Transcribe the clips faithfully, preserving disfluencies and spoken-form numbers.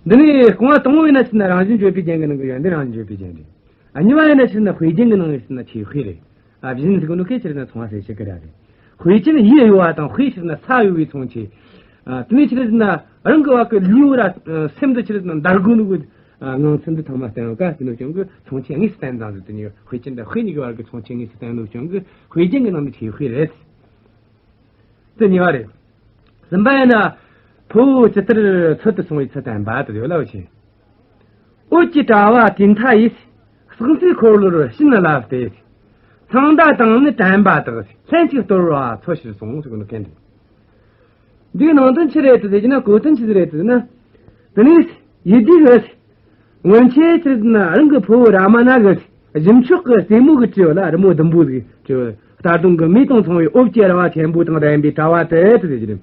འདི་ནི་རྐང་བ་དང་པོ་ཡིན་ན་ཕྱིར་ན་རང་བཞིན་བརྗོད་པའི་རྒྱན་གྱི་ནང་གི་ཡོན་ཏན་རང་བཞིན་བརྗོད་པའི་རྒྱན་རེད། ཨ། གཉིས་པ་ཡིན་ན་ཕྱིར་ན་དཔེ་རྒྱན་གྱི་ནང་གི་ཕྱིར་ན་ཆོས་དཔེ་རེད། ཨ། བཞིན་ཟེར་གོ་ནོ་ཁེ་ཕྱིར་ན་མཚུངས་པ་གསལ་བྱེད་ཀྱི་ར་རེད། དཔེ་ཅན་ཡིད་གཡོ་བ་དང་དཔེ་ཕྱིར་ན་ས་གཡོ་བའི་མཚུངས་ཆོས། ཨ། དེ་ནས་ཕྱིར་ན་རང་གི་བ་གི་ལུས་པོ་ར་སེམས་འདི་ཕྱིར་ན་འདར་གོ་ནོ་གི། ཨ། ངང་ཚུལ་འདི་ཚང་མ་བསྟན་ཡོད་ཀ། དེ་ནོ་ཀྱང་གི་མཚུངས་ཆོས་དངོས་སུ་བསྟན་དང་ཟེར། དེ་ནི་དཔེ་ཅན་དང་དཔེ་གཉིས་ཀྱི་བར་གྱི་མཚུངས་ཆོས་དངོས་སུ་བསྟན་ནོ་ཀྱང་གི་དཔེ་རྒྱན་གྱི་ནང་ནས་ཆོས་དཔེ་རེད། དེ་གཉིས་པ་རེད། གསུམ་པ་ཡིན་ན། ཕུ་བོ་ཇི་ལྟར་འཚོལ་དུ་སོང་བའི་ཚུལ་བསྟན་པ་དེ་ཡོད་ལ་བྱེད། འོད་ཀྱི་དྲ་བ་དུས་མཐའ་ཡིས། སྲེག་ཟའི་འཁོར་ལོར་བྱིན་བརླབས་ཏེ། ཚངས་མདའ་དང་ནི་དྲན་པ་དག་ལྷན་ཅིག་སྟོར་བ་འཚོལ་ཕྱིར་སོང་ཟེར་གོ་ནོ་གན་རེད། འདིའི་ནང་དོན་ཆི་རེད་དུ་ཟེར་གྱི་ན། གོ་དོན་ཆི་ཟིག་རེད་དུ་ཟེར་ན། དེ་ནས་ཡིད་བདེ་གི། སྔོན་ཆད་ཕྱིར་ན་རང་གི་ཕུ་བོ་རཱ་མ་ན་གི་གཞུ་མཆོག་གི་རྩེ་མོ་གི་དྲིལ་བུ་ལ་རི་མོ་ཟླུམ་པོ་ཟིག་དྲིལ་བུ། རྟ་གདོང་གི་མེ་དང་མཚུངས་པའི་འོད་ཀྱི་ར་བ་ཆེན་པོ་དང་ལྡན་པའི་དྲ་བ་དེ་དེ་ཟེར་གྱི་རེད།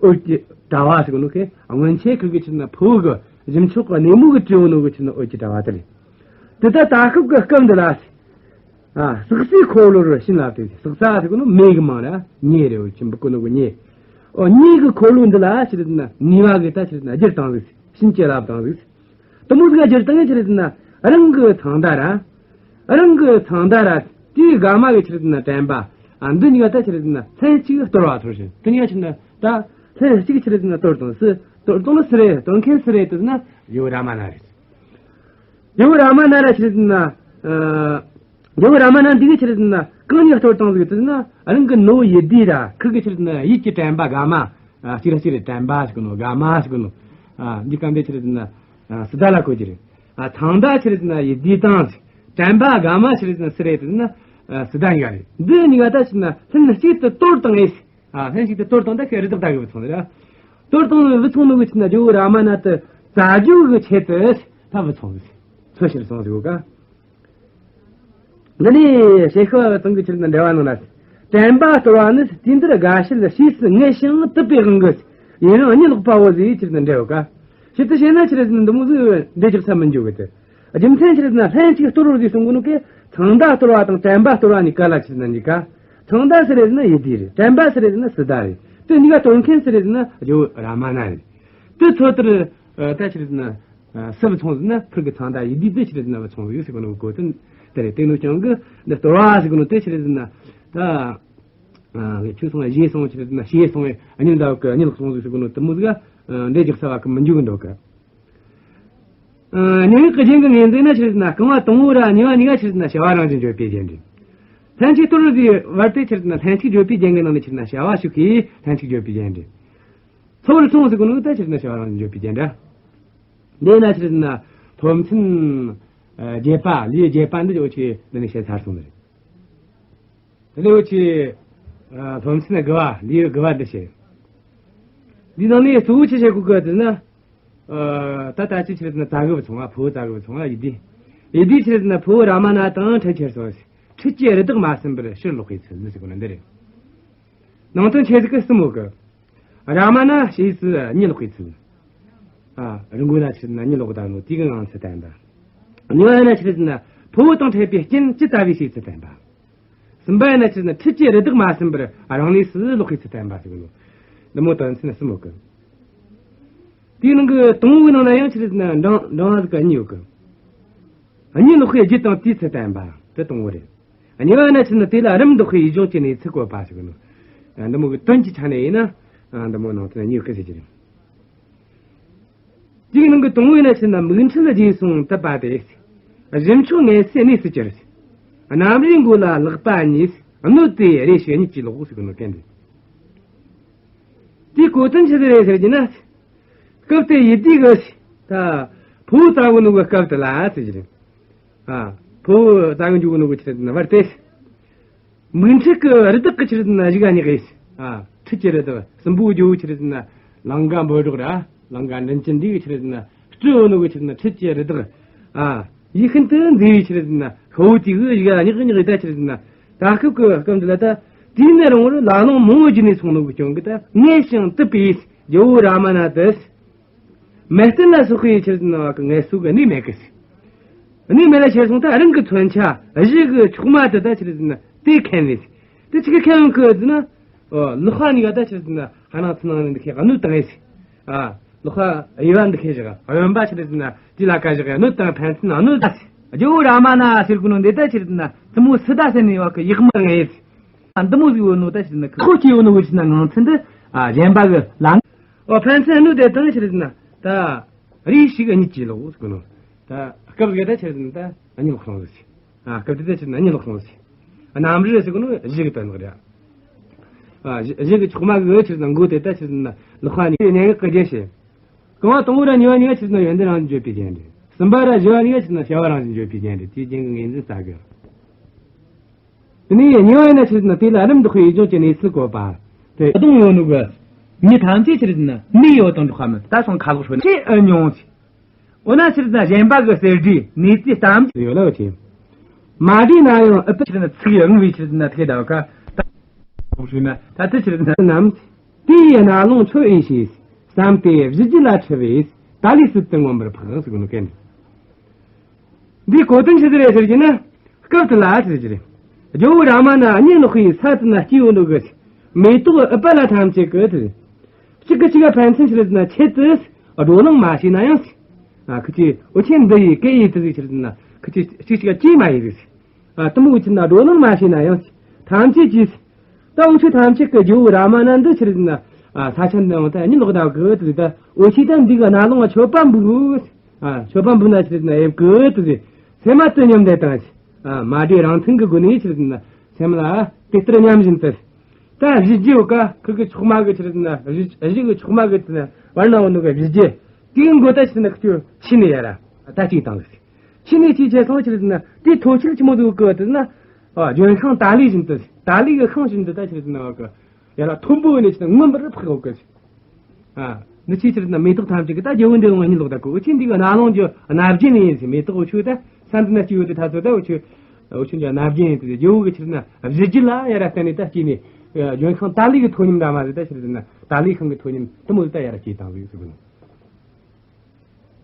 འོད་ཀྱི་དྲ་བ་ཟེར་གོ་ནོ་ཁེ། སྔོན་ཆད་ཁུ་གི་ཕྱིར་ན་ཕུ་བོ་གི་གཞུ་མཆོག་གི་སྣེ་མོ་གི་དྲིལ་བུ་ནོ་གི་ཕྱིར་ན་འོད་ཀྱི་དྲ་བ་དེ་རེད། དེ་ལྟར་ད་སྐབས་ཀྱི་སྐབས་འདི་ལ། ཨ། སྲེག་ཟའི་འཁོར་ལོར་བྱིན་བརླབས་ཏེ། སྲེག་ཟ་ཟེར་གོ་ནོ་མེ་གི་མིང་ར། མེ་རེད། འོ་ཆེན་པོ་གོ་ནོ་གི་མེ། ཨོ་མེ་གི་འཁོར་ལོ་འདི་ལ་ཕྱིར་ན་ནུས་པ་གི་ད་ཕྱིར་ན་བསྒྱུར་བཏང་ཟིག་བྱིན་གྱིས་བརླབས་བཏང་ཟིག་དེ་མོ་ཟིག་བསྒྱུར་བཏང་ངེ་ཕྱིར་ན་རང་གི་ཚངས་མདའ་ར། རང་གི་ཚངས་མདའ་ར། དེའི་དགའ་མ་གི་ཕྱིར་ན་དྲན་པ། ཨ། འདི་གཉིས་ཀ་ད་ཕྱིར་ན་ལྷན་ཅིག་སྟོར་བ་ཚོར་ཞིང་། དེ་གཉིས་ཀ་ཕྱིར་ན་ད་ལྷན་ཅིག་ཕྱིར་ན་སྟོར་བཏང་། སུ་སྟོར་བཏང་ནི་སུ་རེད། སྟོར་མཁན་སུ་རེད་དུ་ན་ཇོ་བོ་རཱ་མ་ན་རེད། ཇོ་བོ་རཱ་མ་ན་ར་ཕྱིར་ན། ཨ། ཇོ་བོ་རཱ་མ་ན་འདི་གི་ཕྱིར་ན་གང་ཉིད་སྟོར་བཏང་ཟིག་དུ་ན། རང་གི་ནུ་བོ་ཡིད་བདེ་ར་ཁུ་གི་ཕྱིར་ན་ཡིད་ཀྱི་དྲན་པ་དགའ་མ། ཨ། གཅིག་ར་གཅིག་རེད། དྲན་པ་ཟེར་གོ་ནོ། དགའ་མ་ཟེར་གོ་ནོ། ཨ། འདི་སྐབས་འདི་ཕྱིར་ན། ཨ། སི་ཏཱ་ལ་གོ་རྒྱུ་རེད། ཨ། ཚངས་མདའ་ཕྱིར་ན་ཡིད་བདེ་དང་། དྲན་པ་དགའ་མ་ཕྱིར་ན་སུ་རེད་དུ་ན། ཨ། སི་ཏཱ་གཉིས་ཀ་རེད། འདི་གཉིས་ཀ་ད་ཕྱིར་ན་ལྷན་གཅིག་ཏུ་སྟོར་བཏང་ངེ། ཨ། ལྷན་ཅིག་ཏུ་གཏོར་བཏང་། ད་ཁེ་རི་དྭགས་ད་གི་བུད་སོང་ཟེར་ར། གཏོར་བཏང་ནས་བུད་སོང་ནོ་གི་ཕྱིར་ན་ཇོ་བོ་རཱ་མ་ན་དེ་བཙལ་རྒྱུ་གི་ཆེད་དུ་ད་བུད་སོང་ཟིག་འཚོལ་ཕྱིར་སོང་ཟེར་གོ་ཀ། འདི་ནི་ཞལ་ཤུལ་བ་དང་གི་ཕྱིར་ན་འགྲེལ་བ་ནང་ན། དྲན་པ་སྟོར་བ་ནི་དུས་འདིར་དགའ་བྱེད་ཕྱིས་སུ་ངལ་ཞིང་དུབ་པའི་དབང་གིས། ཡུན་རིང་གཉིད་ལོག་པའོ་ཟེར་ཕྱིར་ན་འགྲེལ་ཡོད་ཀ། ཕྱིར་དུ་བཤད་ན་ཕྱིར་ན་འདི་མོ་ཟིག་འགྲེལ་རྒྱག་ས་མི་འཇུག་གི་དེ། རྒྱུ་མཚན་ཕྱིར་ན་ལྷན་ཅིག་སྟོར་བར་ཟིག་གསུང་གོ་ནོ་གི། ཚངས་མདའ་སྟོར་བ་དང་དྲན་པ་སྟོར་བ་གཉིས་ཀ་ལ་ཕྱིར་ན་གཉིས་ཀ། ཚངས་མདའ་སུ་རེད་ཟེར་ན་ཡིད་བདེ་རེད། དྲན་པ་སུ་རེད་ཟེར་ན་སི་ཏཱ་རེད། དེ་གཉིས་ཀ་སྟོར་མཁན་སུ་རེད་ཟེར་ན་ཇོ་བོ་རཱ་མ་ན་རེད། དེ་ཚོ་ལྟར། ཨ། ད་ཕྱིར་ན། ཨ། སུ་བུད་སོང་ཟེར་ན་ཕུར་གི་ཚངས་མདའ་ཡིད་བདེ་དེ་ཕྱིར་ན་བུད་སོང་ཟིག་ཟེར་གོ་ནོ་གི་གོ་དོན་དེ་རེད། དེ་ནོ་ཀྱང་གི་འདི་སྟོར་བ་ཟེར་གོ་ནོ་དེ་ཕྱིར་ན་ད། ཨ། ཆོས་སོང་བ་ཞེས་སོང་ཕྱིར་ན་ཞེས་སོང་བའི་གཉིད་འདའ་གི་གཉིད་ལོག་སོང་ཟིག་ཟེར་གོ་ནོ་དེ་མོ་ཟིག་ག་འགྲེལ་རྒྱག་ས་བ་གི་མི་འཇུག་གི་འགྲོ་གི། ཨ། སྙན་ངག་གི་རྒྱན་གྱི་ངོས་འཛིན་ན་ཕྱིར་ན་རྐང་བ་དང་པོ་ར་གཉིས་པ་གཉིས་ཀ་ཕྱིར་ན་བྱ་བ་རང་བཞིན་བརྗོད་པའི་རྒྱན་རེད། ལྷན་ཅིག་སྟོར་བར་ཟེར་བ་དེ་ཕྱིར་ན་ལྷན་ཅིག་བརྗོད་པའི་རྒྱན་གྱི་ནང་ནས་ཕྱིར་ན་བྱ་བ་ཞིག་གིས་ལྷན་ཅིག་བརྗོད་པའི་རྒྱན་རེད། འཚོལ་བར་སོང་ཟེར་གོ་ནོ་ད་ཕྱིར་ན་བྱ་བ་རང་བཞིན་བརྗོད་པའི་རྒྱན་རེད། འདི་ན་ཕྱིར་ན་སློབ་ཚན་བརྒྱད་པ། ལེའུ་བརྒྱད་པ་འདི་འོ་ཆེ་འདི་ནས་བཤད་ཚར་སོང་ནི་རེད། དེ་ལེའུ་ཆེ། ཨ། སློབ་ཚན་དགུ་བ། ལེའུ་དགུ་བ་འདི་བཤད། འདི་ནང་ནས་གཙོ་བོ་ཆི་བཤད་གོ་གི་ཟེར་ན། ཨ། ད་ལྟ་ཅི་ཕྱིར་ན་བཙལ་གི་བུད་སོང་བ། ཕུ་བོ་བཙལ་གི་བུད་སོང་བ་ཡིད་བདེ། ཡིད་བདེ་ཕྱིར་ན་ཕུ་བོ་རཱ་མ་ན་དང་འཕྲད་ཕྱིར་སོང་། ཁྲིད་ཀྱི་རི་དྭགས་མ་ཟིན་པར་ཕྱིར་ལོག་པའི་ཚུལ་ཟེར་གོ་ནི་འདི་རེད། ནང་དོན་ཆེ་ཟིག་གི་གསུམ་ཡོད་གི། རཱ་མ་ན་ཞེས་སུ་གཉིད་ལོག་པའི་ཚུལ། ཨ། རི་མགོ་ན་ཕྱིར་ན་གཉིད་ལོག་བསྡད་ནོ་དེ་གི་ངང་ཚུལ་བསྟན་པ། གཉིས་པ་ན་ཕྱིར་ན་ཕུ་བོ་དང་འཕྲད་པའི་རྐྱེན་ཇི་ལྟ་བུའི་ཞེས་ཚུལ་བསྟན་པ། གསུམ་པ་ཡིན་ན་ཕྱིར་ན་ཁྲིད་ཀྱི་རི་དྭགས་མ་ཟིན་པར་རང་གནས་སུ་ལོག་པའི་ཚུལ་བསྟན་པ་ཟེར་གོ་ནོ། འདི་མོ་དོན་ཚན་གསུམ་ཡོད་གི། དེའི་ནང་གི་དང་པོའི་ནང་ན་ཡང་ཕྱིར་ན་འབྲིང་འབྲིང་བ་ཟིག་གཉིས་ཡོད་གི། གཉིད་ལོག་པའི་རྒྱུ་དང་དེའི་ཚུལ་བསྟན་པ་དེ་དང་པོ་རེད། གཉིས་པ་ཡིན་ན་ཕྱིར་ན་དེ་ལ་རིམ་འདོགས་པའི་ཡུལ་ལྗོངས་ཀྱི་གནས་ཚུལ་བཀོད་པ་ཟེར་གོ་ནོ། འདི་མོ་གི་དོན་གྱི་ཆ་ནས་ཡིན་ན་འདི་མོ་ནང་དོན་གཉིས་ཡོད་གི་ཟེར་གྱི་རེད། དེའི་ནང་གི་དང་པོ་ཡིན་ན་ཕྱིར་ན་མིག་འཕྲུལ་རྗེས་སོང་དུབ་པ་དེ། གཞུ་མཆོག་ངལ་གསོའི་གནས་སུ་གྱུར། གནམ་རུའི་མགོ་ལ་ལག་པ་གཉིས། གནོད་དེ་རེ་ཞིག་གཉིད་ཀྱིས་ལོག་ཟེར་གི་ནོ་གན་རེད། དེའི་གོ་དོན་ཆི་ཟིག་རེད་ཟེར་གྱི་ན། སྐབས་དེ་ཡིད་བདེ་གི། ད་ཕུ་བོ་བཙལ་གི་འདུག་གི་སྐབས་དེ་ལ་ཟེར་གྱི་རེད། ཨ། ཕུ་བོ་བཙལ་གི་འཇུག་གི་འདུག་གི་ཆི་རེད་ཟེར་ན་བར་དེ། མིག་འཕྲུལ་གྱི་རི་དྭགས་ཀྱི་ཆི་རེད་ཟེར་ན་གཞུ་ག་གཉིས་ཀྱིས། ཨ། ཁྲིད་ཀྱི་རི་དྭགས་སྲིན་པོ་ཇོ་བོ་ཆི་རེད་ཟེར་ན་ལང་ཀ་འབོད་སྒྲོགས་ར། ལང་ཀ་མགྲིན་བཅུ་འདི་གི་ཆི་རེད་ཟེར་ན་སྤྲུལ་འོ་ནོ་གི་ཆི་རེད་ཟེར་ན་ཁྲིད་ཀྱི་རི་དྭགས། ཨ། ཡིད་ཤིན་ཏུ་མཛེས་པའི་ཆི་རེད་ཟེར་ན་ཤ་བོ་དེ་གི་གཞུ་ག་གཉིས་ཀྱིས་གཉིས་ཀྱིས་ད་ཆི་རེད་ཟེར་ན། ད་སྐབས་ཀྱི་སྐབས་འདི་ལ་ད་དུས་ནས་རིང་བོར་ལ་ལུང་མང་བོ་བརྒྱུད་ནས་སོང་ནོ་གི་རྐྱེན་གྱིས་ད་ངལ་ཞིང་དུབ་པའི་ཇོ་བོ་རཱ་མ་ན་དེ། མལ་སྟན་ལ་སོགས་པའི་ཆི་རེད་ཟེར་ན་བ་གི་ངལ་གསོ་གི་གནས་མེད་གི། གནས་མེད་ལ་ཁྱེར་སོང་ད་རང་གི་མཚོན་ཆ་གཞུ་གི་མཆོག་མ་དེ་ད་ཆི་རེད་ཟེར་ན་དེ་ཁེན་ནས། དེ་ཆི་གི་ཁེན་ཡོང་གི་ཟེར་ན། ཨོ། ལག་པ་གཉིས་ཀ་ད་ཆི་རེད་ཟེར་ན་ཧ་ནང་ཚུར་ནང་ནས་འདི་ཁེ་གནོད་བཏང་ངེ་ཟེར། ཨ། ལོག་ཁ་དབྱེ་བ་འདི་ཁེ་བཞག་གཡོན་པ་ཆི་རེད་ཟེར་ན་དེ་ལ་ཁ་བཞག་གནོད་དང་ཕན་ཚུན་གནོད་ད་ཟེར། རྒྱལ་བོ་རཱ་མ་ན་ཟེར་གོ་ནོ་འདི་ད་ཆི་རེད་ཟེར་ན་བཙུན་མོ་སི་ཏཱ་ཟེར་ནི་བ་གི་ཡག་མ་ངེས་ཟེར། འདི་མོ་ཟིག་ཡོད་ནོ་ད་ཆི་རེད་ན་ཁོ་སྐྱེས་ཡོད་ནོ་གི་ཆི་ན་ངང་ཚུལ་འདི་ཨ་གཞན་པ་གི་ལ། ཨོ་ཕན་ཚུན་གནོད་དེ་དང་ཆི་རེད་ན་ད་རེ་ཞིག་གཉིད་ཀྱིས་ལོག་ཟེར་གོ་ནོ། ད་སྐབས་གི་ད་ཆི་རེད་ན་ད་གཉིད་ལོག་སོང་ཟེར། ཨ་སྐབས་དེ་ད་ཆི་རེད་ན་གཉིད་ལོག་སོང་ཟེར། གནམ་རུ་ཟེར་གོ་ནོ་གཞི་གི་དོན་དག་རེད། ཨ་གཞི་གཞི་གི་མཆོག་མ་གི་ཆི་རེད་ན་མགོ་དེ་ད་ཆི་རེད་ན་ལག་པ་ནི་སྙན་ངག་གི་རྒྱན་བཤད། རྐང་བ་དང་པོ་ར་གཉིས་པ་གཉིས་ཀ་ཆི་རེད་ན་ཡོན་ཏན་རང་བཞིན་བརྗོད་པའི་རྒྱན་རེད། གསུམ་པ་ར་བཞི་བ་གཉིས་ཀ་ཆི་རེད་ན་བྱ་བ་རང་བཞིན་བརྗོད་པའི་རྒྱན་རེད། དེའི་རྒྱན་གྱི་ངོས་འཛིན་ས་གི། དེ་ནས་གཉིས་པ་ཡིན་ན་ཆི་རེད་ན་དེ་ལ་རིམ་འདོགས་པའི་ཡུལ་ལྗོངས་ཀྱི་གནས་ཚུལ་བཀོད་པ། དེ་གདོང་ཡོད་ནོ་གི་མི་ཐམས་ཅད་ཆི་རེད་ན་མི་ཡོད་དང་འགྲོགས་པ་མི་ད་སོང་ཁ་ལོག་ཧྲོ་ན་ཆེས་ཨེ་མྱོང་ཟེར། འོ་ན་ཆི་རེད་ན་གཞན་པ་གི་གསེར་བྲིས་ནས་དེ་གཏམ་ཡོད་ལ་ཆེ། མ་བྲིས་ན་ཡང་ཨི་པི་ཆི་རེད་ན་ཚིག་ཡང་བའི་ཆི་རེད་ན་ཐེ་ད་བ་ཁ་ད་ཧྲོ་ན་ད་དེ་ཆི་རེད་ན་རྣམས་དེ་ཡི་རྣ་ལུང་ཁྱོད་ཨེ་ཤེས་བསམ་སྟེ་གཞི་རྒྱུད་ལ་འཁྲིལ་བས་ད་ལས་སྲིད་དུ་མངོན་པར་འཕགས་ཟེར་གོ་ནོ་གན། འདིའི་གོ་དོན་ཆི་ཟིག་རེད་ཟེར་གྱི་ན། སྐབས་དེ་ལ་ཟེར་གྱི་རེད། རྒྱལ་བོ་རཱ་མ་ན་གཉིད་ལོག་པའི་ས་དེ་ན་སྐྱེས་ཡོད་འདུག་གི། མེ་ཏོག་ཨུཏྤ་ལ་ཐམས་ཅད་ཀྱི་དེ། གཅིག་གི་གཅིག་ག་ཕན་ཚུན་ཆི་རེད་ཟེར་ན་ཆེད་དུ་བགྲོ་གླེང་མ་བྱས་ན་ཡང་། ཨ་ཁུ་ཆེ་འུ་ཆེ་འདི་ཡི་སྐད་ཡིག་དེ་ཟིག་ཆི་རེད་ཟེར་ན་ཁུ་ཆེ་གཅིག་གཅིག་ག་ཅིས་མ་ཡིན་གི། ཨ་དེ་མོ་གི་ཆི་རེད་ན་བགྲོ་གླེང་མ་བྱས་ན་ཡང་ཐམས་ཅད་ཀྱིས། ད་འུ་ཆོ་ཐམས་ཅད་ཀྱི་རྒྱལ་བོ་རཱ་མ་ན་འདི་ཆི་རེད་ཟེར་ན། ཨ་ས་ཆ་འདི་འོང་ད་གཉིད་ལོག་ད་གི་དེ་ད་འུ་ཆོ་ད་འདི་གི་རྣ་ལུང་ང་མཆོད་པ་འབུལ། ཨ་མཆོད་པ་འབུལ་ན་ཆི་རེད་ཟེར་ན་ཡེབ་གི་དེ་ཟེར། སེམས་མ་དེ་སྙམ་བསྡད་དང་། ཨ་མ་བྲིས་རང་མཚན་གི་སྒོ་ནས་ཆི་རེད་ཟེར་ན་སེམས་ལ་དེ་ལྟར་སྙམ་བཞིན་དུ། ད་གཞི་རྒྱུད་ཀ་ཁུ་གི་མཆོག་མ་གི་ཆི་རེད་ཟེར་ན་གཞི་གཞི་གི་མཆོག་མ་གི་དེ་ན་བར་ན་འོ་ནུ་གི་གཞི་རྒྱུད་དེའི་མགོ་ད་ཆི་རེད་ན་ཁུ་ཆོ་ཕྱི་ནས་ཡ་ར་ད་ཅིག་དང་ཟེར། ཕྱི་ནས་ཅིག་བྱས་སོང་ཆི་རེད་ཟེར་ན་དེའི་མཐོ་ཤིང་ཆི་མོ་ཟིག་གི་དེ་ན། ཨ་ལྗོན་ཤིང་ཏཱ་ལའི་བཞིན་དུ་ཏཱ་ལའི་གི་ཤིང་བཞིན་དུ་ད་ཆི་རེད་ཟེར་ན་བ་གི། ཡ་ལ་མཐོན་པོ་ནས་ཆི་རེད་ན་མངོན་པར་འཕགས་ཡོད་གི། ཨ་འདི་ཆི་ཆི་རེད་ན་མེ་ཏོག་ཐམས་ཅད་ཀྱི་ད་རྒྱལ་བོ་འདི་ངོ་གཉིད་ལོག་ད་གི། འུ་ཆོ་འདི་གི་རྣ་ལུང་གི་རྣ་རྒྱན་ཡིན་ཟེར། མེ་ཏོག་འུ་ཆོ་ད་ས་འདི་ན་སྐྱེས་ཡོད་དེ་ད་ཚོ་ད་འུ་ཆོ་འུ་ཆོ་འདི་རྣ་རྒྱན་ཡིན་དེ་རྒྱལ་བོ་གི་ཆི་རེད་ན་གཞི་རྒྱུད་ལ་ཡ་ར་བརྟེན་ནས་ད་སྐྱེས་ནས། ཨ་ལྗོན་ཤིང་ཏཱ་ལའི་གི་མཐོ་ཉམས་འདྲ་མ་ཟིག་ད་ཆི་རེད་ཟེར་ན་ཏཱ་ལའི་ཤིང་གི་མཐོ་ཉམས་དེ་མོ་ཟིག་ད་ཡ་ར་སྐྱེས་བཏང་ཟིག་ཟེར་གི།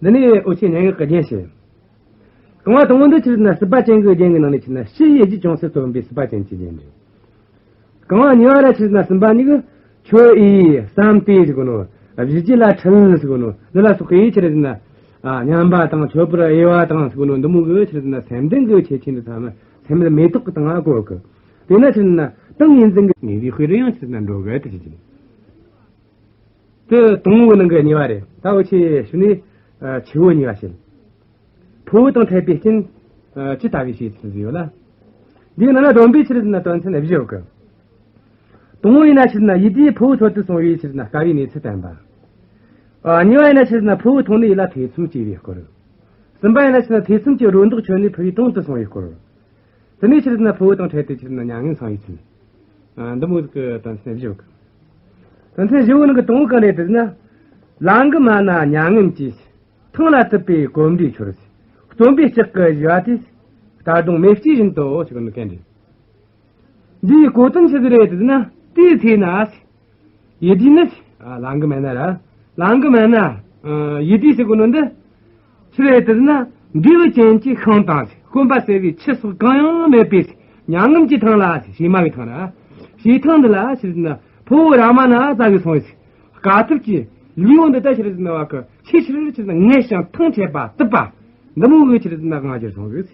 འདི་ནི་འུ་ཆོས་སྙན་ངག་གི་རྒྱན་བཤད། རྐང་བ་དང་པོ་འདི་ཆི་རེད་ཟེར་ན་སྲིད་པ་ཅན་གྱི་རྒྱན་གྱི་ནང་ནས་ཆི་རེད་ན་ཕྱི་ཡི་རྒྱུད་ཅུང་ཟད་རྩོམ་པའི་སྲིད་པ་ཅན་གྱི་རྒྱན་རེད། རྐང་བ་གཉིས་པ་ར་ཆི་རེད་ཟེར་ན་གསུམ་པ་གཉིས་ཀྱི་ཁྱོད་ཨེ་ཡིས་བསམ་སྟེ་ཟེར་གོ་ནོ། གཞི་རྒྱུད་ལ་འཁྲིལ་ཟེར་གོ་ནོ་འདི་ལ་སོགས་པའི་ཆི་རེད་ཟེར་ན། ཨ་སྙམ་པ་དང་མཆོད་པར་དབྱེ་བ་དང་ཟེར་གོ་ནོ་འདི་མོ་གི་ཆི་རེད་ཟེར་ན་སེམས་ལྡན་གྱི་ཁྱད་ཆོས་འདི་ཚང་མ་སེམས་ལ་མེ་ཏོག་གི་སྟེང་ང་བཀོད་གི། དེས་ན་ཆི་རེད་ཟེར་ན་ཏིང་ངེ་འཛིན་གྱི་ངེས་པའི་དཔེ་རུ་ཡང་ཆི་རེད་ཟེར་ན་འགྲོ་གི་དེ་ཆི་ཆི། དེ་དང་པོའི་ནང་གི་གཉིས་པ་རེད། ད་འུ་ཆོས་ཞུ་ནས་ཆེ་བོ་གཉིས་པ་བཤད། ཕུ་བོ་དང་འཕྲད་པའི་རྐྱེན་ཇི་ལྟ་བུའི་ཞེས་ཟེར་ཡོད་ལ། འདིའི་ནང་ན་སྡོམ་པའི་ཆི་རེད་ཟེར་ན་དོན་ཚན་བཞི་ཡོད་གི། དང་པོ་ཡིན་ན་ཆི་རེད་ཟེར་ན་ཡིད་བདེའི་ཕུ་བོ་འཚོལ་དུ་སོང་བའི་ཆི་རེད་ཟེར་ན་དཀའ་བའི་གནས་ཚུལ་བསྟན་པ། གཉིས་པ་ཡིན་ན་ཆི་རེད་ཟེར་ན་ཕུ་བོ་མཐོང་ནས་ཡིད་ལ་ཐེ་ཚོམ་སྐྱེས་པའི་སྐོར། གསུམ་པ་ཡིན་ན་ཆི་རེད་ཟེར་ན་ཐེ་ཚོམ་གྱི་སྒྲོ་འདོགས་ཆོད་ནས་ཕུ་བོའི་དྲུང་དུ་སོང་བའི་སྐོར། དེ་ནས་ཆི་རེད་ཟེར་ན་ཕུ་བོ་དང་འཕྲད་དེ་ཆི་རེད་ཟེར་ན་མྱ་ངན་སངས་པའི་ཚུལ། ཨ་འདི་མོ་ཟིག་གི་དོན་ཚན་བཞི་ཡོད་གི། དོན་ཚན་བཞི་བོ་ནང་གི་དང་པོ་ག་རེ་རེད་ཟེར་ན། ལང་གི་མ་ན་མྱ་ངམ་གྱིས། ཐང་ལ་དུད་པའི་གོམ་འགྲོས་འཆོར། རྩོམ་པའི་ལྕག་གི་བཞི་བ་དེས། རྟ་གདོང་མེ་ལྕེ་བཞིན་དུ་ཟེར་གི་ནི་གན་རེད། འདིའི་གོ་དོན་ཆི་ཟིག་རེད་ཟེར་ན་དེའི་ཚེ་ན། ཡིད་བདེ་ནི། ཨ་ལང་གི་མ་ན་ར། ལང་གི་མ་ན། ཨ་ཡིད་བདེ་ཟེར་གོ་ནོ་འདི། ཆི་རེད་ཟེར་ན། འབྲས་བུ་ཅན་གྱི་ཤིང་དང་། སྐོམ་པ་སེལ་བའི་ཆུ་སོགས་གང་ཡང་མེད་པའི། མྱ་ངམ་གྱི་ཐང་ལ། བྱེ་མ་གི་ཐང་ལ། བྱེ་ཐང་འདི་ལ་ཆི་རེད་ཟེར་ན། ཕུ་བོ་རཱ་མ་ན་བཙལ་གི་སོང་བས། དཀའ་ཐུབ་ཀྱི་ལུས་པོ་འདི་ལྟ་ཆི་རེད་ཟེར་ན་བ་གི་ཆེས་ཆེར་ཆི་རེད་ཟེར་ན་ངལ་ཞིང་ཐང་ཆད་པ་དུབ་པ། འདི་མོ་གི་ཆི་རེད་ཟེར་ན་དབང་གྱུར་སོང་བས།